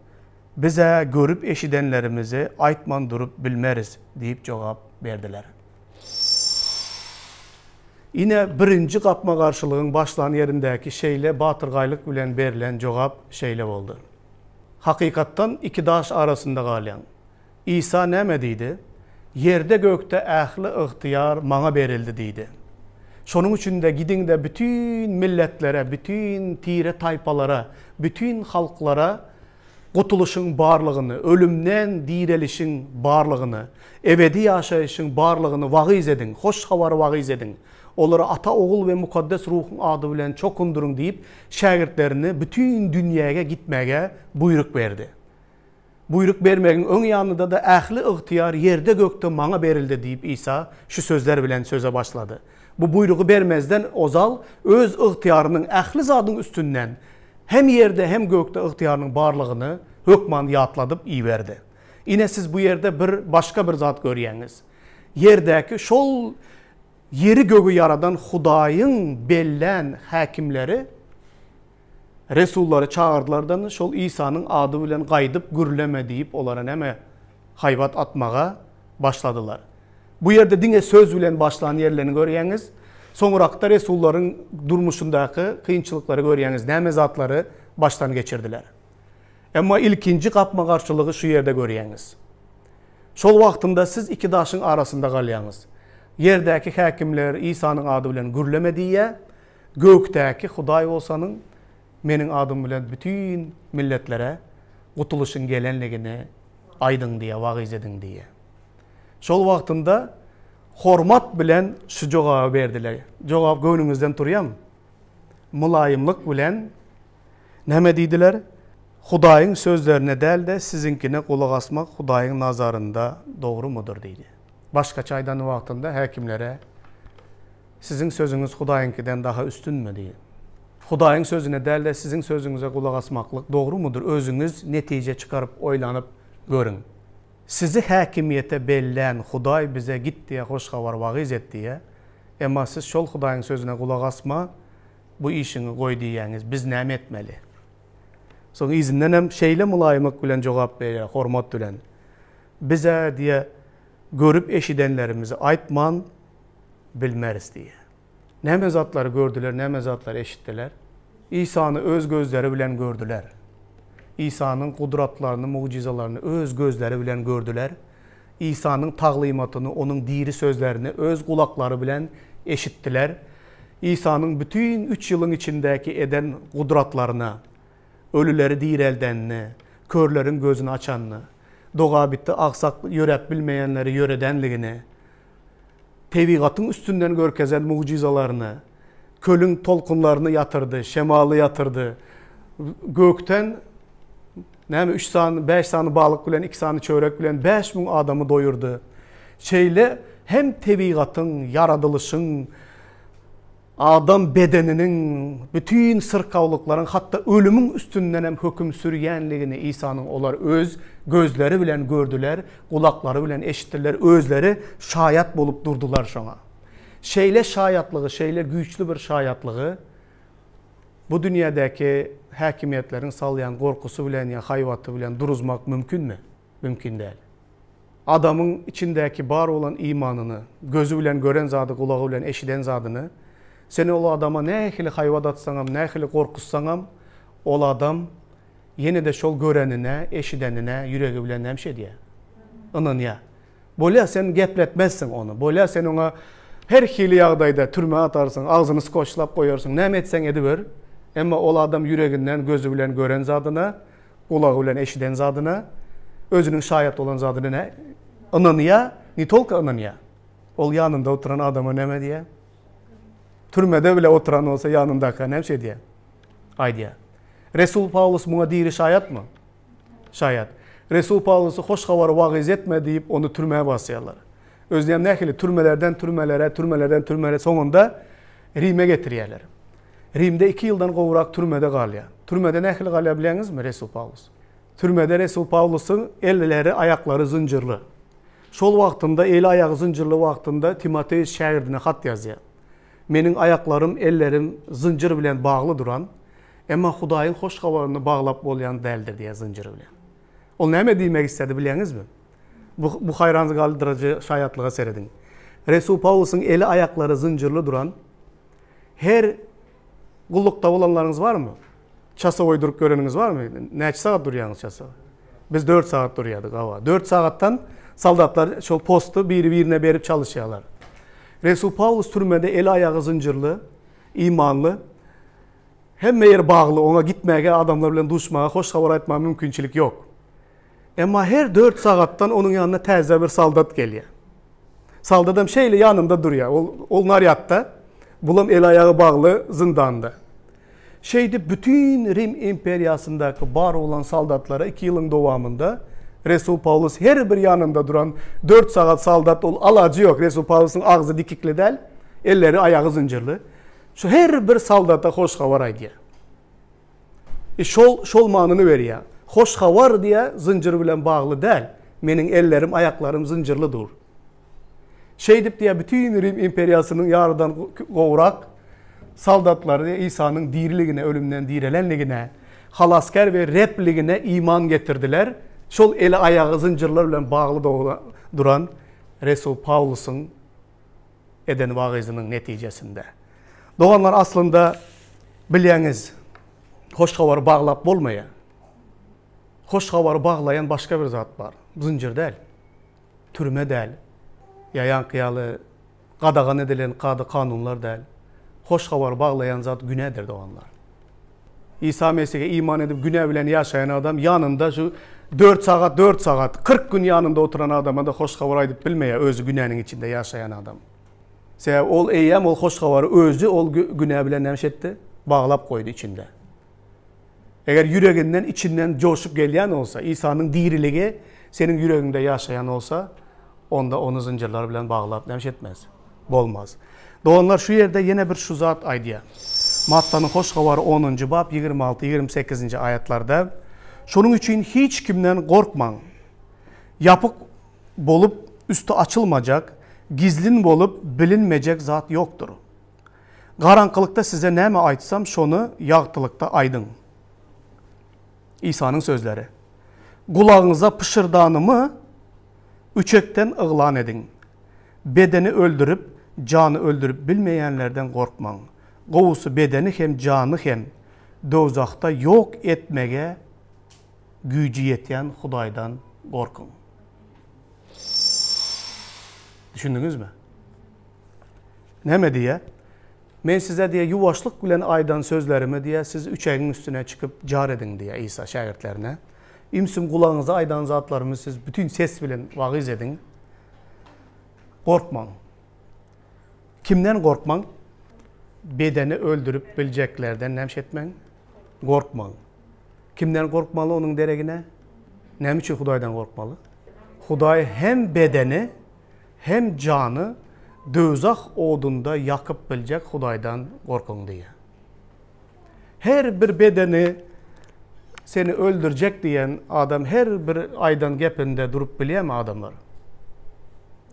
Biz-ä görüp-eşidenlerimizi aýtman durup bilmeris diýip jogap berdiler. Ine, birinji gapma-garşylygyň başlan ýerindäki şeýle batyrgaýlyk bilen berlen jogap şeýle boldy. Hakykatdan iki daş arasynda galýaň. Isa näme diýdi? Ýerde-gökde ähli ygtyýar Maňa berildi diýdi. Şonuň üçin-de gidiň-de bütin milletlere, bütin tire-taýpalara, bütin halklara gutulyşyň barlygyny, ölümden direlişiň barlygyny, ebedi ýaşaýşyň barlygyny wagyz ediň, hoş habary wagyz ediň. Olary Ata, Ogul we Mukaddes Ruhuň ady bilen çokundyryň diýip, şägirtlerini bütin dünýäge gitmäge buýruk berdi. Buýruk bermegiň öň ýanynda-da ähli ygtyýar ýerde-gökde Maňa berildi diýip Isa şu sözler bilen söze başlady. Bu buýrugy bermezden ozal Öz ygtyýarynyň ähli zadyň üstünden hem ýerde hem gökde ygtyýarynyň barlygyny hökman ýatladyp iberdi. Ine siz bu ýerde bir başga bir zat görýäňiz. Ýerdäki şol ýeri-gögi ýaradan Hudaýyň bellän häkimleri Resullary çagyrdylardan şol Isanyň ady bilen gaýdyp gürleme diýip olara näme haýbat atmaga başladylar. Bu ýerde diňe söz bilen başlan ýerlerini görýäňiz. Soňrakda resullaryň durmuşyndaky kynçylyklary görýäňiz, näme zatlary başdan geçirdiler. Emma ilkinji gapma-garşylygy şu ýerde görýäňiz. Şol wagtynda siz iki daşyň arasynda galýaňyz. Ýerdäki häkimler Isanyň ady bilen gürleme diýýär, Gökdäki Hudaý bolsanyň, Meniň adym bilen bütin milletlere gutulyşyň gelenligini aýdyň diýýär, wagyz ediň diýýär. Şol wagtynda hormat bilen şu jogaby berdiler. Jogap göwnüňizden turýarmy? Mylaýymlyk bilen näme diýdiler? Hudaýyň sözlerine däl-de, siziňkine gulak asmak Hudaýyň nazarynda dogrumydyr diýdi. Başgaça aýdan wagtynda häkimlere Siziň sözüňiz Hudaýyňkydan daha üstünmi? diýdi. Hudaýyň sözüne däl-de, siziň sözüňize gulak asmaklyk dogrumydyr? Özüňiz netije çykaryp oýlanyp görüň. Sizi häkimiýete bellän Hudaý bize git diýýär, hoş habary wagyz et diýýär. Emma siz şol Hudaýyň sözüne gulak asma, bu işiňi goý diýýäňiz. Biz näme etmeli? Soň yzyndan hem şeýle mylaýymlyk bilen jogap berýär, hormat bilen. Biz-ä diýýär, görüp-eşidenlerimizi aýtman, bilmeris diýýär. Näme zatlary gördüler, näme zatlary eşitdiler? Isany öz gözleri bilen gördüler. Isanyň gudratlaryny, mugjyzalaryny öz gözleri bilen gördüler. Isanyň taglymatyny, onuň diri sözlerini öz gulaklary bilen eşitdiler. Isanyň bütin üç ýylyň içindäki eden gudratlaryna, ölüleri direldenini, körleriň gözüni açanyny, dogabitdi agsak ýöräp bilmeýänleri ýöredenligini, Tebigatyň üstünden görkezen mugjyzalaryny, kölüň tolkunlaryny ýatyrdy, şemaly ýatyrdy. Gökden näme üç sany, bäş sany balyk bilen, iki sany çörek bilen 5000 adamy doýurdy. Şeýle hem tebigatyň, ýaradylyşyň, Adam bedeniniň, bütin syrkawlyklaryň, hatda ölümiň üstünden hem höküm sürýänligini Isanyň olar öz gözleri bilen gördüler, gulaklary bilen eşitdiler, özleri şaýat bolup durdular şoňa. Şeýle şaýatlygy, şeýle güýçli bir şaýatlygy bu dünýädäki häkimiýetleriň salýan gorkusy bilen ýa haýbaty bilen duruzmak mümkinmi? Mümkin däl. Adamyň içindäki bar bolan imanyny, gözi bilen gören zady, gulagy bilen eşiden zadyny, sen ol adama nähili haýbat atsaňam, nähili gorkuzsaňam, ol adam ýene-de şol görenine, eşidenine ýüregi bilen näme edýär? Ynanýar. Bolýar, sen gepletmezsiň ony. Bolýar, sen oňa her hili ýagdaýda türmä atarsyň, agzyny skoçlap goýarsyň, näme etseň ediber. Emma ol adam ýüreginden, gözi bilen gören zadyna Gulagy bilen eşiden zadyna, özüniň şaýat bolan zadyna nä ynanýar, ne tolko ynanýar. Ol ýanynda oturan adama näme diýýär? Türmede bile oturan bolsa ýanyndaka näme şey diýýär? Aýdýar. Resul Pawlus muňa diri şaýatmy? Şaýat. Resul Pawlusy hoş habary wagyz etme diýip, ony türmä basýarlar. Özünem nähili türmelerden türmelere, türmelerden türmelere soňunda Rime getirýärler. Rimde iki ýyldan gowrak türmede galýar. Türmede nähili galýar bilýäňizmi Resul Pawlus? Türmede Resul Pawlusyň elleri, aýaklary zynjyrly. Şol wagtynda, eli-aýagy zynjyrly wagtynda Timoteus şägirdine hat ýazýar. Meniň aýaklarym, ellerim zynjyr bilen bagly duran, emma Hudaýyň hoş habaryny baglap bolýan däldir diýýär zynjyr bilen. Ol näme diýmek isledi bilýäňizmi? Bu, bu haýran galdyryjy şaýatlyga serediň. Resul Pawlusyň eli-aýaklary zynjyrly duran, her gullukda bolanlaryňyz barmy? Çasowoý durup göreniňiz barmy? Näçe sagat durýaňyz çasowoý? Biz dört sagat durýardyk, hawa. Dört sagatdan soldatlar şol posty biri-birine berip çalyşýarlar. Resul Pawlus türmede eli-aýagy zynjyrly, imanly, hemme ýeri bagly, oňa gitmäge, adamlar bilen duşmaga, hoş habar aýtmaga mümkinçilik ýok. Emma her dört sagatdan onuň ýanyna täze bir soldat gelýär. Soldatam şeýle ýanynda durýar. Ol, ol narýadda, bulam eli-aýagy bagly zyndanda. Şeýdip bütin Rim imperiýasyndaky bar bolan soldatlara iki ýylyň dowamynda Resul Pawlus her bir ýanynda duran dört sagat soldat ol alajy ýok Resul Pawlusyň agzy dikikli däl, elleri aýagy zynjyrly. Şu her bir soldata hoş habar aýdýar. E şol şol manyny berýär. Hoş habar diýýär zynjyr bilen bagly däl. Meniň ellerim aýaklarym zynjyrly dur. Şeýdip diýýär, bütin Rim imperiýasynyň ýarydan gowrak soldatlary Isanyň diriligine, ölümden direlenligine, Halasgär we Rebligine iman getirdiler. Şol eli-aýagy zynjyrlar bilen bagly duran resul Pawlusyň eden wagyzynyň netijesinde. Doganlar, aslynda, bilýäňiz, hoş habary baglap bolmaýar. Hoş habary baglaýan başga bir zat bar, zynjyr däl. Türme däl, ýa ýaňky ýaly gadagan edilen kada-kanunlar däl. Hoş Habary baglaýan zat günädir, doganlar. Isa Mesihe iman edip günä bilen ýaşaýan adam ýanynda şu dört sagat, dört sagat, 40 gün ýanynda oturan adama-da hoş habar aýdyp bilmeýär, özi günäniň içinde ýaşaýan adam. Sebäbi ol eýýäm ol hoş habary özi ol günä bilen näme etdi? Baglap goýdy içinde. Eger ýüreginden, içinden joşup gelýän bolsa, Isanyň diriligi seniň ýüregiňde ýaşaýan bolsa, onda ony zynjyrlar bilen baglap näme etmez? Bolmaz. Doganlar, şu ýerde ýene bir şu zat aýdýar. Mattanyň Hoş Habary onunjy bap 26, 28-nji aýatlarda, Şonuň üçin hiç kimden gorkmaň. Ýapyk bolup, üsti açylmajak, gizlin bolup, bilinmejek zat ýokdur. Garaňkylykda size näme aýtsam, şony ýagtylykda aýdyň. Isanyň sözleri. Gulagyňyza pyşyrdanymy üçekden yglan ediň. Bedeni öldürip, jany öldürip bilmeýänlerden gorkmaň. Gowusy bedeni hem, jany hem dowzahda ýok etmege güýji ýetýän Hudaýdan gorkuň. Düşündiňizmi? Näme diýýär? Men size diýýär, ýuwaşlyk bilen aýdan sözlerimi diýýär, siz üçegiň üstüne çykyp jar ediň diýýär Isa şägirtlerine. Ümsüm gulagyňyza aýdan zatlarymy siz bütin ses bilen wagyz ediň. Gorkmaň. Kimden gorkmaň? Bedeni öldürip biljeklerden näme etmäň? Gorkmaň. Kimden gorkmaly onuň deregine? Näme üçin Hudaýdan gorkmaly? Hudaý hem bedeni, Hem jany döwzah odunda ýakyp biljek Hudaýdan gorkuň diýýär. Her bir bedeni seni öldürjek diýen adam her bir aýdan gepinde durup bilýärmi adamlar?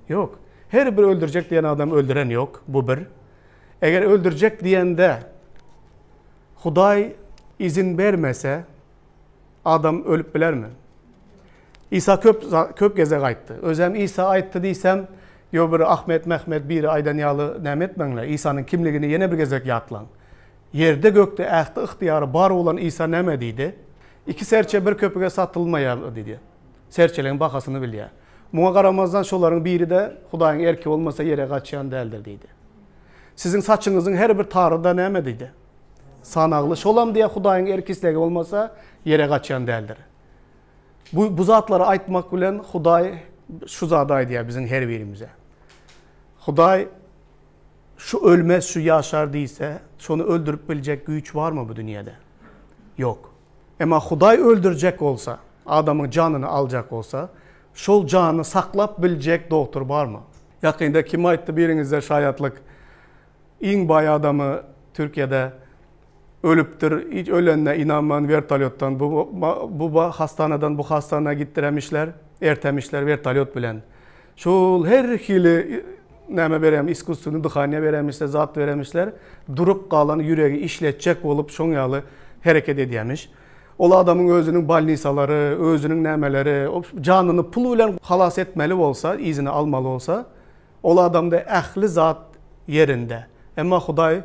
Ýok. Her bir öldürjek diýen adam öldüren ýok. Bu bir. Eger öldürjek diýende Hudaý izin bermese adam ölüp bilermi? Isa köp köp gezek aýtdy. Özem Isa aýtdy diýsem, ýo bir Ahmet, Mehmet biri aýdan ýaly näme etmäňle. Isanyň kimligini ýene bir gezek ýatlaň. Ýerde gökde ähti ygtyýary bar bolan Isa näme diýdi? Iki serçe bir köpüge satylmaýar diýdi. Serçeleň bahasyny bilýär. Muňa garamazdan şolaryň biri-de Hudaýyň erki bolmasa ýere gaçýan däldir diýdi. Siziň saçyňyzyň her bir tary-da näme diýdi? Sanagly. Şolam diýýär Hudaýyň erki-islegi bolmasa ýere gaçýan däldir. Bu, bu zatlary aýtmak bilen Hudaý şu zady aýdýar biziň her birimize. Hudaý şu ölmez, şu ýaşar diýse, şony öldürip biljek güýç barmy bu dünýäde? Ýok. Emma Hudaý öldürjek bolsa, adamyň janyny aljak bolsa, şol jany saklap biljek dogtor barmy? Ýakynda kim aýtdy biriňizde şaýatlyk iň baý adamy Türkiýede ölüpdir, hiç ölenine ynanman wertolýotdan bu bu hastanadan bu hastana gitdiremişler, ertemişler wertolýot bilen. Şol her hili näme berýän iskusstwnyý dyhaniýa berýämişler, zat berýämişler, durup galan ýüregi işletjek bolup şoň ýaly hereket edýämiş. Ol adamyň özüniň bolnisalary, özüniň nämeleri, janyny pul bilen halas etmeli bolsa, yzyna almaly bolsa, ol adamda ähli zat ýerinde. Emma Hudaý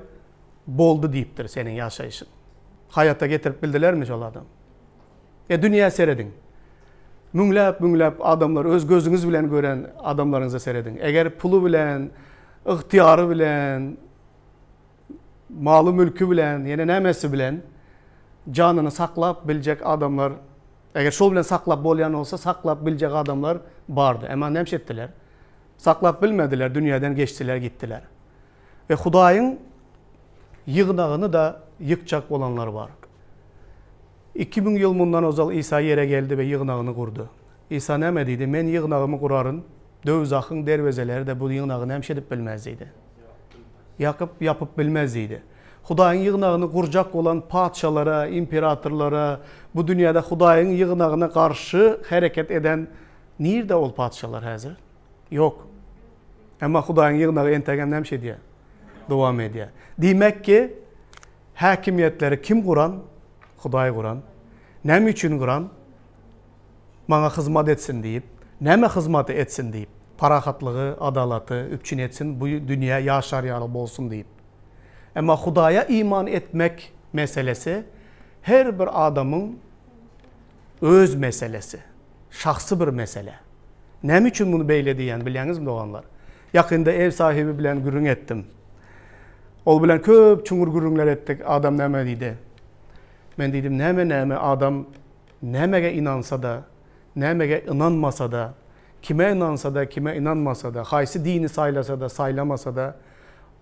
boldy diýipdir seniň ýaşaýşyň. Haýata getirip bildilermi şol adam? E dünýä serediň. Müňläp müňläp adamlar öz gözüňiz bilen gören adamlaryňyza serediň. Eger puly bilen, ygtyýary bilen, maly mülki bilen, ýene nämesi bilen janyny saklap biljek adamlar, eger şol bilen saklap bolýan bolsa, saklap biljek adamlar bardy. Emma näme etdiler? Saklap bilmediler, dünýäden geçdiler, gitdiler. We Hudaýyň ýygnagyny-da ýykjak bolanlar bar. 2000 ýyl mundan ozal Isa ýere geldi we ýygnagyny gurdy. Isa näme diýdi? Men ýygnagymy guraryn, döwzahyň derwezeleri-de bu ýygnagy näme edip bilmez diýdi. Ýakyp, ýapyp bilmez diýdi. Hudaýyň ýygnagyny gurjak bolan patyşalara, imperatorlara, bu dünýäde Hudaýyň ýygnagyna garşy hereket eden nirde ol patyşalar häzir? Ýok. Emma Hudaýyň ýygnagy entegem näme edýär? Dowam edýär. Diýmek ki, häkimiýetleri kim guran? Hudaý guran. Näme üçin guran? Maňa hyzmat etsin diýip. Näme hyzmaty etsin diýip? Parahatlygy, adalaty üpjün etsin, bu dünýä ýaşar ýaly bolsun diýip. Emma Hudaýa iman etmek meselesi her bir adamyň öz meselesi. Şahsy bir mesele. Näme üçin muny beýle diýýän bilýäňizmi doganlar? Ýakynda ew sahibi bilen gürrüň etdim. Ol bilen köp çuňňur gürrüňler etdik. Adam näme diýdi? Men diýdim, näme näme adam nämege ynansa-da, nämege ynanmasa-da, kime ynansa-da, kime ynanmasa-da, haýsy dini saýlasa-da, saýlamasa-da,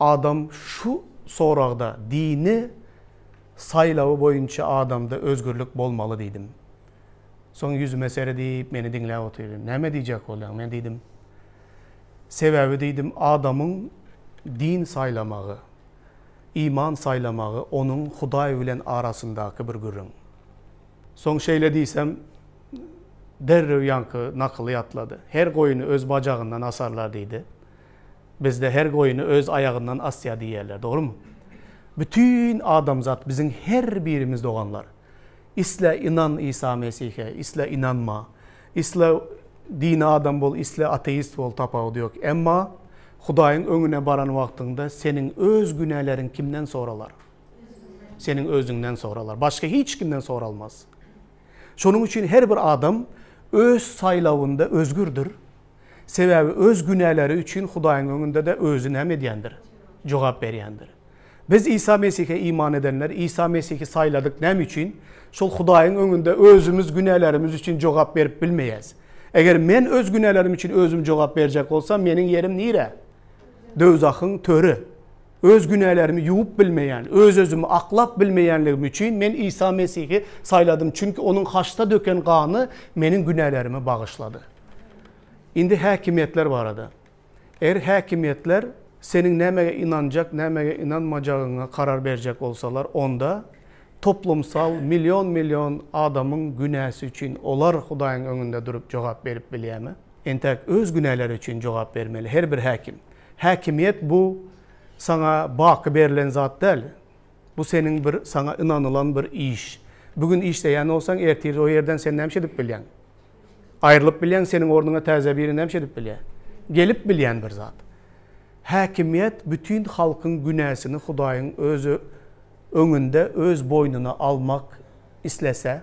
adam şu soragda dini saýlawy boýunça adamda özgürlik bolmaly diýdim. Soň ýüzüme seredip, meni diňläp otyrdy. Näme diýjek bolýaň? Men diýdim, Sebäbi diýdim, adamyň din saýlamagy, iman saýlamagy onuň Hudaý bilen arasyndaky bir gürrüň. Soň şeýle diýsem, derrew ýaňky nakyly ýatlady. Her goýuny öz bajagyndan asarlar diýdi. Bizde her goýuny öz aýagyndan asýar diýýärler, dogrumy? Bütin adamzat, biziň her birimiz doganlar. Isle ynan Isa Mesihe, isle ynanma. Isle dini adam bol, isle ateist bol tapawudy ýok. Emma Hudaýyň öňüne baran wagtyňda seniň öz günäleriň kimden soralar? Seniň özüňden soralar. Başga hiç kimden soralmaz. Şonuň üçin her bir adam öz saýlawynda özgürdir. Sebäbi öz günäleri üçin Hudaýyň öňünde-de özi näme edýändir? Jogap berýändir. Biz Isa Mesihe iman edenler Isa Mesihi saýladyk näme üçin? Şol Hudaýyň öňünde özümiz günälerimiz üçin jogap berip bilmeýäs. Eger men öz günälerim üçin özüm jogap berjek bolsam, meniň ýerim nire? Döwzahyň töri. Öz günälerimi ýuwup bilmeýän, öz-özümi aklap bilmeýänligim üçin men Isa Mesihi saýladym, çünki Onuň haçda döken gany meniň günälerimi bagyşlady. Indi häkimiýetler barada. Eger häkimiýetler seniň nämege ynanjak, nämege ynanmajagyňa karar berjek bolsalar, onda toplumsal million-million adamyň günäsi üçin olar Hudaýyň öňünde durup jogap berip bilýärmi? Entäk öz günäleri üçin jogap bermeli her bir häkim. Häkimiýet bu saňa baky berlen zat däl. Bu seniň bir saňa ynanylan bir iş. Bu gün işleýän bolsaň, ertir o ýerden sen näme edip bilýäň? Aýrylyp bilýäň, seniň ornuňa täze biri näme edip bilýär? Gelip bilýän bir zat. Häkimiýet bütin halkyň günäsini Hudaýyň öz öňünde öz boýnuna almak islese,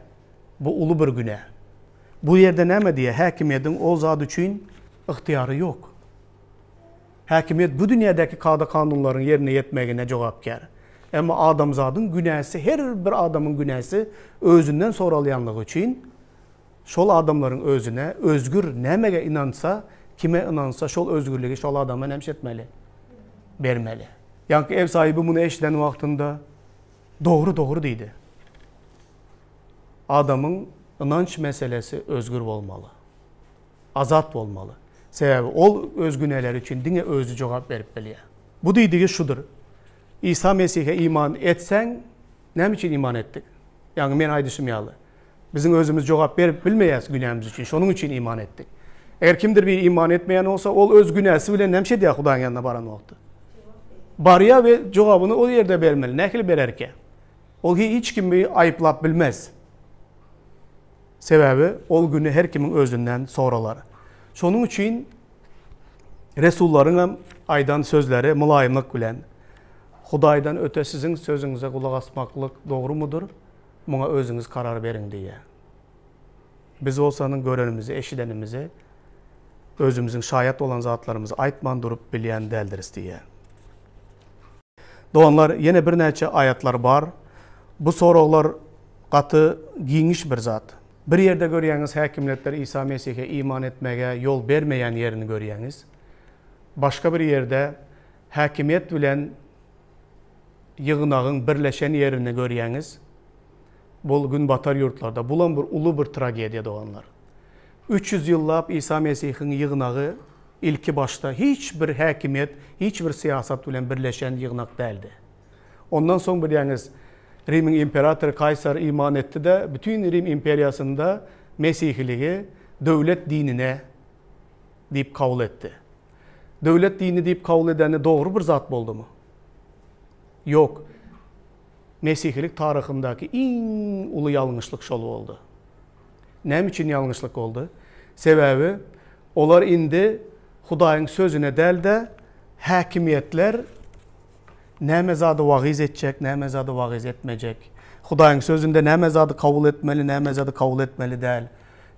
bu uly bir günä. Bu ýerde näme diýýär? Häkimiýetiň ol zat üçin ygtyýary ýok. Häkimiýet bu dünýädäki kada-kanunlaryň ýerine ýetmegine jogapkär. Emma adamzadyň günäsi, her bir adamyň günäsi özünden soralýanlygy üçin, şol adamlaryň özüne özgür nämege ynansa, kime ynansa şol özgürligi şol adama näme etmeli? Bermeli. Ýaňky ew sahibi muny eşiden wagtynda, Dogry, dogry diýdi. Adamyň ynanç meselesi özgür bolmaly. Azat bolmaly. Sebäbi ol öz günäleri üçin diňe özi jogap berip bilýär. Bu diýdigi şudur. Isa Mesihe iman etseň, näme üçin iman etdik? Ýagny men aýdyşym ýaly, biziň özümiz jogap berip bilmeýäs günämiz üçin, şonuň üçin iman etdik. Eger kimdir biri iman etmeýän bolsa, ol öz günäsi bilen näme edýär Hudaýyň ýanyna baran wagty? Barýar we jogabyny ol ýerde bermeli. Nähili bererkä? Ol hiç kimi aýyplap bilmez. Sebäbi ol güni her kimiň özünden soralar. Şonuň üçin resullaryň hem aýdan sözleri mylaýymlyk bilen, Hudaýdan öte siziň sözüňize gulak asmaklyk dogrumydyr? Muňa özüňiz karar beriň diýýär. Biz bolsa onuň görenimizi, eşidenimizi, özümiziň şaýat bolan zatlarymyzy aýtman durup bilýän däldiris diýýär. Doganlar, ýene birnäçe aýatlar bar. Bu soraglar gaty giňiş bir zat. Bir ýerde görýäňiz häkimletler Isa Mesihe iman etmege ýol bermeýän ýerini görýäňiz. Başga bir ýerde häkimiýet bilen ýygnagyň birleşen ýerini görýäňiz. Bul günbatar ýurtlarda. Bulam bir uly bir tragediýa doganlar. 300 ýyllap Isa Mesihiň ýygnagy ilki başda hiç bir häkimiýet, hiç bir syýasat bilen birleşen ýygnak däldi. Ondan soň bilýäňiz, Rimiň imperatory Kaýsar iman etdi-de, bütin Rim imperiýasynda mesihiligi döwlet dinine diýip kabul etdi. Döwlet dini diýip kabul edeni dogry bir zat boldumy? Ýok. Mesihilik taryhyndaky iň uly ýalňyşlyk şol boldy. Näme üçin ýalňyşlyk boldy? Sebäbi olar indi Hudaýyň sözüne däl-de, häkimiýetler näme zady wagyz etjek, näme zady wagyz etmejek, Hudaýyň sözünde näme zady kabul etmeli, näme zady kabul etmeli däl,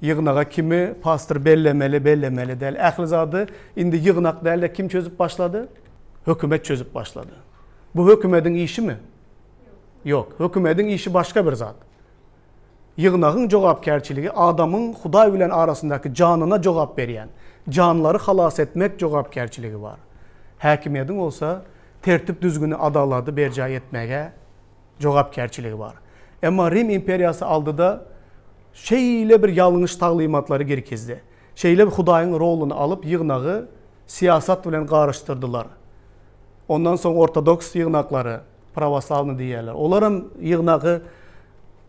ýygnaga kimi pastor bellemeli, bellemeli däl, ähli zady indi ýygnak däl-de kim çözüp başlady? Hökümet çözüp başlady. Bu hökümediň işimi? Ýok. Hökümediň işi başga bir zat. Ýygnagyň jogapkärçiligi adamyň Hudaý bilen arasyndaky janyna jogap berýän, janlary halas etmek jogapkärçiligi bar. Häkimiýediň bolsa tertip-düzgüni, adalady berjaý etmäge jogapkärçiligi bar. Emma Rim imperiýasy aldy-da şeýle bir ýalňyş taglymatlary girkizdi. Şeýle bir Hudaýyň roluny alyp ýygnagy syýasat bilen garyşdyrdylar. Ondan soň ortodoks ýygnaklary, prawoslawny diýýärler. Olaram ýygnagy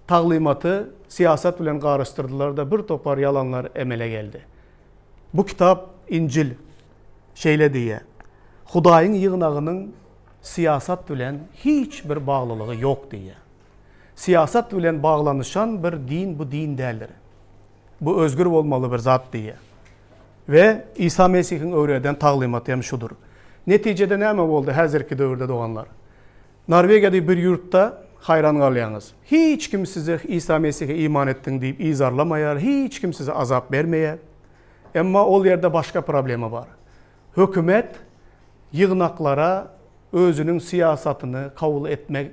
taglymaty syýasat bilen garyşdyrdylar-da bir topar ýalanlar emele geldi. Bu kitap Injil şeýle diýýär, Hudaýyň ýygnagynyň syýasat bilen hiç bir baglylygy ýok diýýär. Syýasat bilen baglanyşan bir din bu din däldir. Bu özgür bolmaly bir zat diýýär. We Isa Mesihiň öwreden taglymaty hem şudur. Netijede näme boldy häzirki döwürde doganlar? Norwegiýa diýip bir ýurtda haýran galýaňyz. Hiç kim size Isa Mesihe iman etdiň diýip yzarlamaýar, hiç kim size azap bermeýär. Emma ol ýerde başga problema bar. Hökümet ýygnaklara özüniň syýasatyny kabul etmek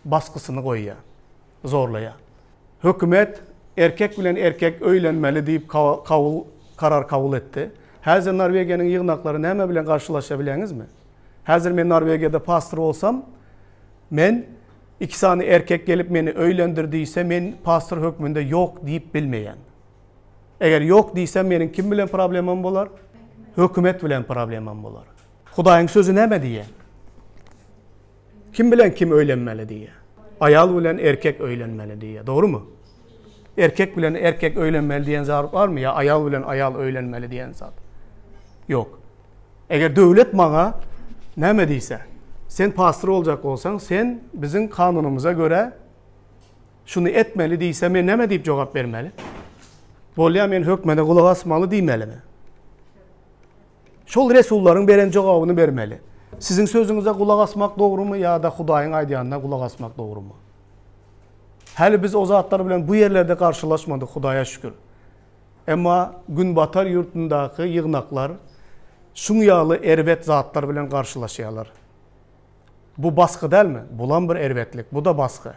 basgysyny goýýar, zorlaýar. Hökümet erkek bilen erkek öýlenmeli diýip kabul karar kabul etdi. Häzir Norwegiýanyň ýygnaklary näme bilen garşylaşýar bilýäňizmi? Häzir men Norwegiýada pastor bolsam, men iki sany erkek gelip meni öýlendir diýse, men pastor hökmünde ýok diýip bilmeýän. Eger ýok diýsem, meniň kim bilen problemam bolar? Hökümet bilen problemam bolar. Hudaýyň sözi näme diýýär? Kim bilen kim öýlenmeli diýýär? Aýal bilen erkek öýlenmeli diýýär. Dogrumy? Erkek bilen erkek öýlenmeli diýen zat barmy ýa aýal bilen aýal öýlenmeli diýen zat? Ýok. Eger döwlet maňa näme diýse, sen pastor boljak bolsaň, sen biziň kanunymyza görä şuny etmeli diýse, men näme diýip jogap bermeli? Bolýar, men hökmene gulak asmaly diýmelimi? Şol resullaryň beren jogabyny bermeli. Siziň sözüňize gulak asmak dogrumy ýa-da Hudaýyň aýdýanyna gulak asmak dogrumy? Häli biz o zatlar bilen bu ýerlerde garşylaşmadyk, Hudaýa şükür. Emma Günbatar ýurtundaky ýygnaklar şuň ýaly erbet zatlar bilen garşylaşýarlar. Bu basgy dälmi? Bulam bir erbetlik, bu-da basgy.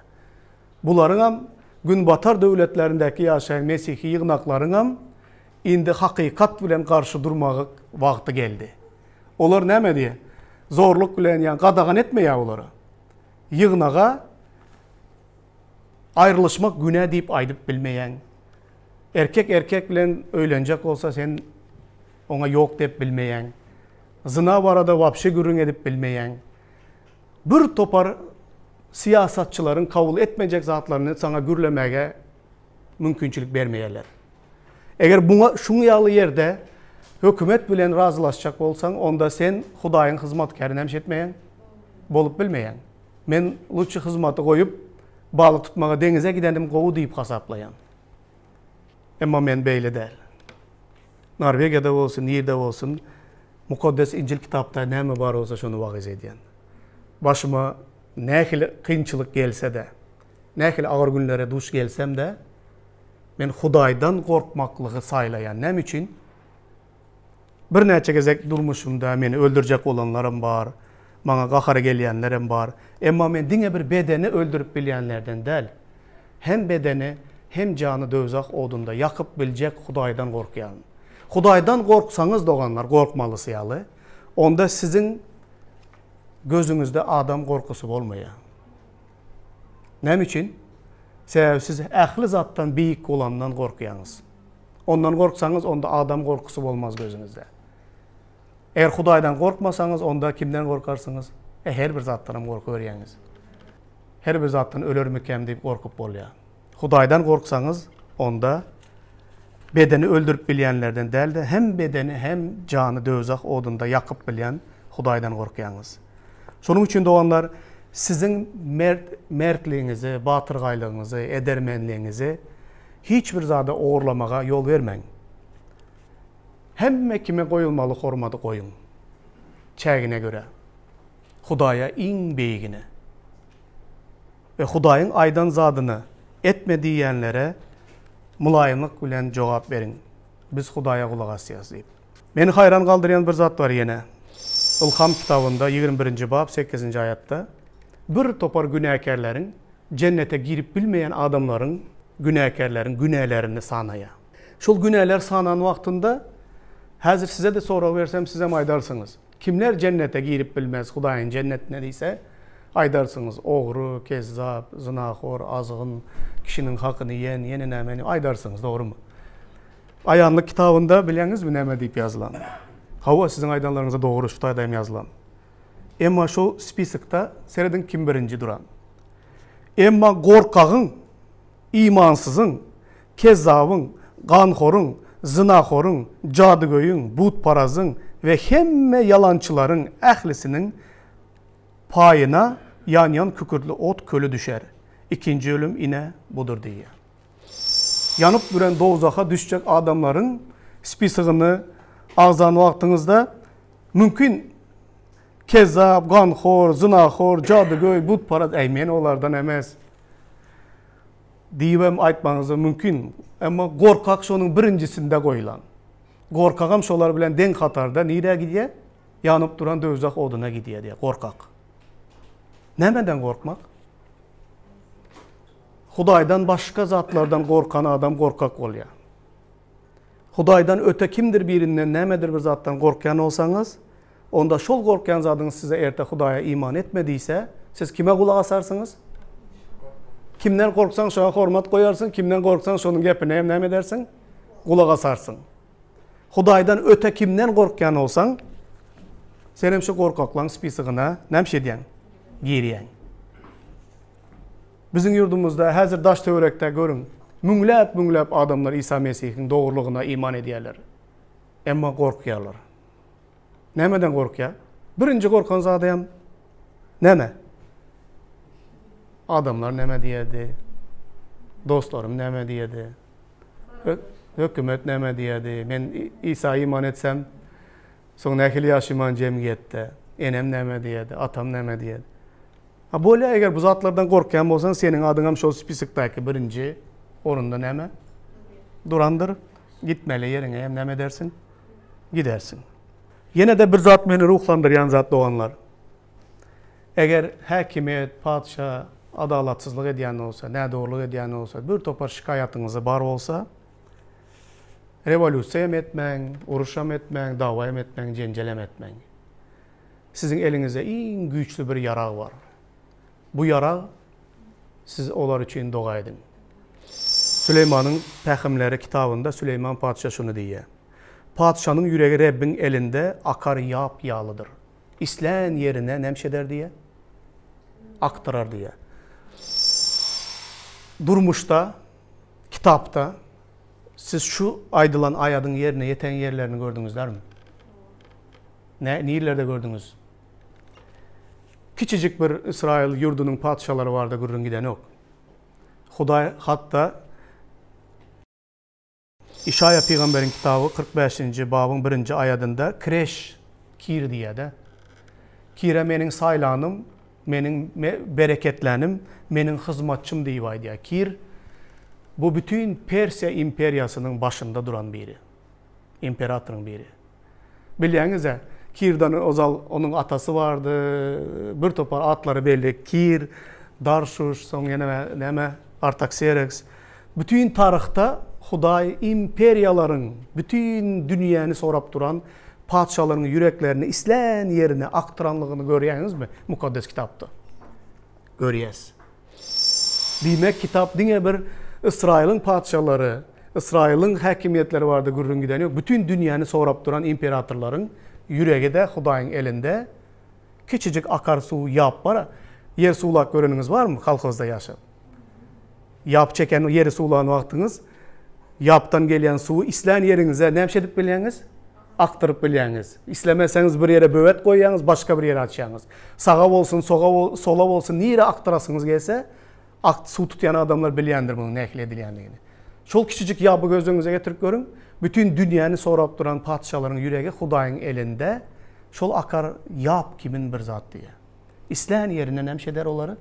Bularyňam Günbatar döwletlerindäki ýaşaýan mesihi ýygnaklaryňam Indi hakykat bilen garşy durmagyk wagty geldi. Olar näme diýýär? Zorluk bilen ýa gadagan etmeýär olara. Ýygnaga. Aýrylyşmak günä diýip aýdyp bilmeýäň. Erkek erkek bilen öýlenjek bolsa sen oňa ýok diýip bilmeýäň. Zyna barada wapşe gürrüň edip bilmeýäň. Bir topar syýasatçylaryň kabul etmejek zatlaryny saňa gürlemäge mümkinçilik bermeýärler. Eger buňa şuň ýaly ýerde hökümet bilen razylaşjak bolsaň, onda sen Hudaýyň hyzmatkäri näme etmeýäň? Bolup bilmeýäň. Men luçy hyzmaty goýup, balyk tutmaga deňize gidenim gowy diýip hasaplaýan. Emma men beýle däl. Norwegiýada bolsun, nirde bolsun, Mukaddes Injil kitapda näme bar bolsa şony wagyz edýän. Başyma nähili kynçylyk gelse-de, nähili agyr günlere duş gelsem-de, men Hudaýdan gorkmaklygy saýlaýan. Näme üçin? Birnäçe gezek durmuşymda meni öldürjek bolanlaram bar, maňa gahary gelýänlerem bar. Emma men diňe bir bedeni öldürip bilýänlerden däl, hem bedeni, hem jany döwzah odunda ýakyp biljek Hudaýdan gorkýaryn. Hudaýdan gorksaňyz, doganlar, gorkmalysy ýaly, onda siziň gözüňizde adam gorkusy bolmaýar. Näme üçin? Sebäbi siz ähli zatdan beýik bolandan gorkýaňyz. Ondan gorksaňyz, onda adam gorkusy bolmaz gözüňizde. Eger Hudaýdan gorkmasaňyz, onda kimden gorkarsyňyz? E, her bir zatdan hem gorkuberýäňiz. Her bir zatdan ölermikäm diýip gorkup bolýar. Hudaýdan gorksaňyz, onda bedeni öldürip bilýänlerden däl-de, hem bedeni, hem jany döwzah odunda ýakyp bilýän Hudaýdan gorkýaňyz. Şonuň üçin doganlar, siziň mert, mertligiňizi, batyrgaýlygyňyzy, edermenligiňizi hiç bir zada ogurlamaga ýol bermäň. Hemme kime goýulmaly hormady goýuň. Çägine görä. Hudaýa iň beýigine. We Hudaýyň aýdan zadyny etme diýýänlere mylaýymlyk bilen jogap beriň. Biz Hudaýa gulak asýas diýip. Meni haýran galdyrýan bir zat bar ýene. Ylham kitabynda 21-nji bap 8-nji aýatda bir topar günäkärleriň jennete girip bilmeýän adamlaryň günäkärleriň günälerini sanaýar. Şol günäler sanan wagtynda häzir size-de sorag bersem sizem aýdarsyňyz. Kimler jennete girip bilmez Hudaýyň jennetine diýse, aýdarsyňyz, ogry, kezzap, zynahor, azgyn, kişiniň hakyny iýen, ýene nämeni aýdarsyňyz, dogrumy? Aýanlyk kitabynda bilýäňizmi näme diýip ýazylan? Hawa, siziň aýdanlaryňyz dogry, şu taýda hem ýazylan. Emma şu spisokda serediň kim birinji duran. Emma gorkagyň, imansyzyň, kezzabyň, ganhoryň, zynahoryň, jadygöýüň, butparazyň we hemme ýalançylaryň ählisiniň paýyna ýanýan kükürtli ot köli düşer. Ikinji ölüm ine budur diýýär. Ýanyp duran dowzaha düşjek adamlaryň spisogyny agzan wagtyňyzda mümkin kezzap, ganhor, zynahor, jadygöý, butparaz, äý men olardan emes diýibem aýtmagyňyz mümkin. Emma gorkak şonuň birinjisinde goýlan. Gorkagam şolar bilen deň hatarda nirä gidýär? Ýanyp duran döwzah oduna gidýär diýýär, gorkak. Nämeden gorkmak? Hudaýdan başga zatlardan gorkan adam gorkak bolýar. Hudaýdan öte kimdir birinden nämedir bir zatdan gorkýan bolsaňyz, onda şol gorkýan zadyňyz size erte Hudaýa iman etme diýse, siz kime gulak asarsyňyz? Kimden gorksaň şoňa hormat goýarsyň, kimden gorksaň şonuň gepine hem näme edersiň? Gulak asarsyň. Hudaýdan öte kimden gorkýan bolsaň, sen hem şu gorkaklaryň spisogyna näme edýäň? Girýäň. Biziň ýurdumyzda häzir daş-töwerekde görüň, müňläp-müňläp adamlar Isa Mesihiň dogrulygyna iman edýärler. Emma gorkýarlar. Nämeden gorkýar? Birinji gorkan zady hem näme? Adamlar näme diýerdi? Dostlarym näme diýerdi? Hökümet näme diýerdi? Men Isa iman etsem, soň nähili ýaşaýman jemgyýetde? Enem näme diýerdi? Atam näme diýerdi? Ha bolýa eger bu zatlardan gorkýan bolsaň seniň adyňam şol spisokdaky birinji orunda näme durandyr. Gitmeli ýeriňe hem näme edersiň? Gidersiň. Ýene-de bir zat meni ruhlandyrýan zat doganlar. Eger häkimiýet, patyşa adalatsyzlyk edýän bolsa, nädogrulyk edýän bolsa, bir topar şikaýatyňyzy bar bolsa, rewolýusiýa hem etmäň, uruşam etmäň, dawa hem etmäň, jenjel hem etmäň. Siziň eliňizde iň güýçli bir ýarag bar. Bu ýarag. Siz olar üçin doga ediň. Süleýmanyň pähimleri kitabynda Süleýman patyşa şuny diýýär, Patyşanyň ýüregi Rebbiň elinde akar ýap ýalydyr. Islän ýerine näme eder diýýär? Akdyrar diýýär. Durmuşda, kitapda siz şu aýdylan aýadyň ýerine ýeten ýerlerini gördüňizlermi? Nä, nirelerde gördüňiz? Kiçijik bir Ysraýyl ýurdunyň patyşalary barada gürrüň gidenok. Hudaý hatda Işaýa pygamberiň kitaby 45-nji babyň birinji aýadynda Kireş, Kir diýýär-de. Kire meniň saýlanym, meniň bereketlänim, meniň hyzmatçym diýip aýdýar. Kir bu bütin Persiýa imperiýasynyň başynda duran biri. Imperatoryň biri. Bilýäňiz-ä, Kirden ozal onuň atasy bardy, bir topar atlary belli, Kir, Darşuş, soň ýene näme, Artaksereks. Bütin taryhda Hudaý imperiýalaryň, bütin dünýäni sorap duran patyşalaryň ýüreklerini islän ýerine akdyranlygyny görýäňizmi Mukaddes Kitapda? Görýäs. Diýmek, kitap diňe bir Ysraýylyň patyşalary, Ysraýylyň häkimiýetleri barada gürrüň gideni ýok. Bütin dünýäni sorap duran imperatorlaryň ýüregi-de Hudaýyň elinde. Kiçijik akar suw ýap bar. Ýer suwlap göreniňiz barmy kolhozda ýaşap? Ýap çeken ýeri suwlan wagtyňyz ýapdan gelýän suwy islän ýeriňize näme edip bilýäňiz? Akdyryp bilýäňiz. Islemeseňiz bir ýere böwet goýýaňyz, başga bir ýere açýaňyz. Saga bolsun, soga sola bolsun, nirä akdyrasyňyz gelse, ak suw tutýan adamlar bilýändir munuň nähili edilýändigini. Şol kiçijik ýaby göz öňüňize getirip görüň, bütin dünýäni sorap duran patyşalaryň ýüregi Hudaýyň elinde, şol akar ýap kimin bir zat diýýär. Islän ýerine näme eder olary?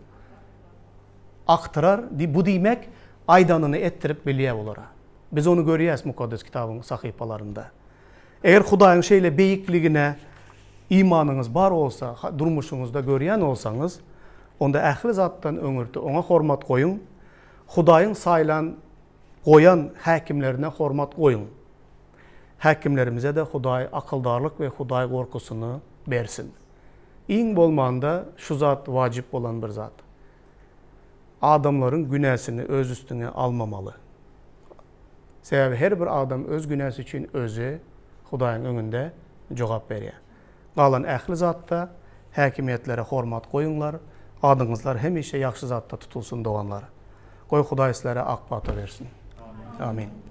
Akdyrar, bu diýmek, aýdanyny etdirip bilýär olara. Biz ony görýäs Mukaddes Kitabyň sahypalarynda. Eger Hudaýyň şeýle beýikligine imanyňyz bar bolsa, durmuşyňyzda görýän bolsaňyz, onda ähli zatdan öňürti Oňa hormat goýuň, Hudaýyň saýlan, goýan häkimlerine hormat goýuň. Häkimlerimize-de Hudaý akyldarlyk we Hudaý gorkusyny bersin. Iň bolmanda şu zat wajyp bolan bir zat. Adamlaryň günäsini öz üstüňe almamaly. Sebäbi her bir adam öz günäsi üçin özi Hudaýyň öňünde jogap berýär. Galan ähli zatda häkimiýetlere hormat goýuňlar, adyňyzlar hemişe ýagşy zatda tutulsyn doganlar. Goý Hudaý sizlere ak pata bersin. Amin.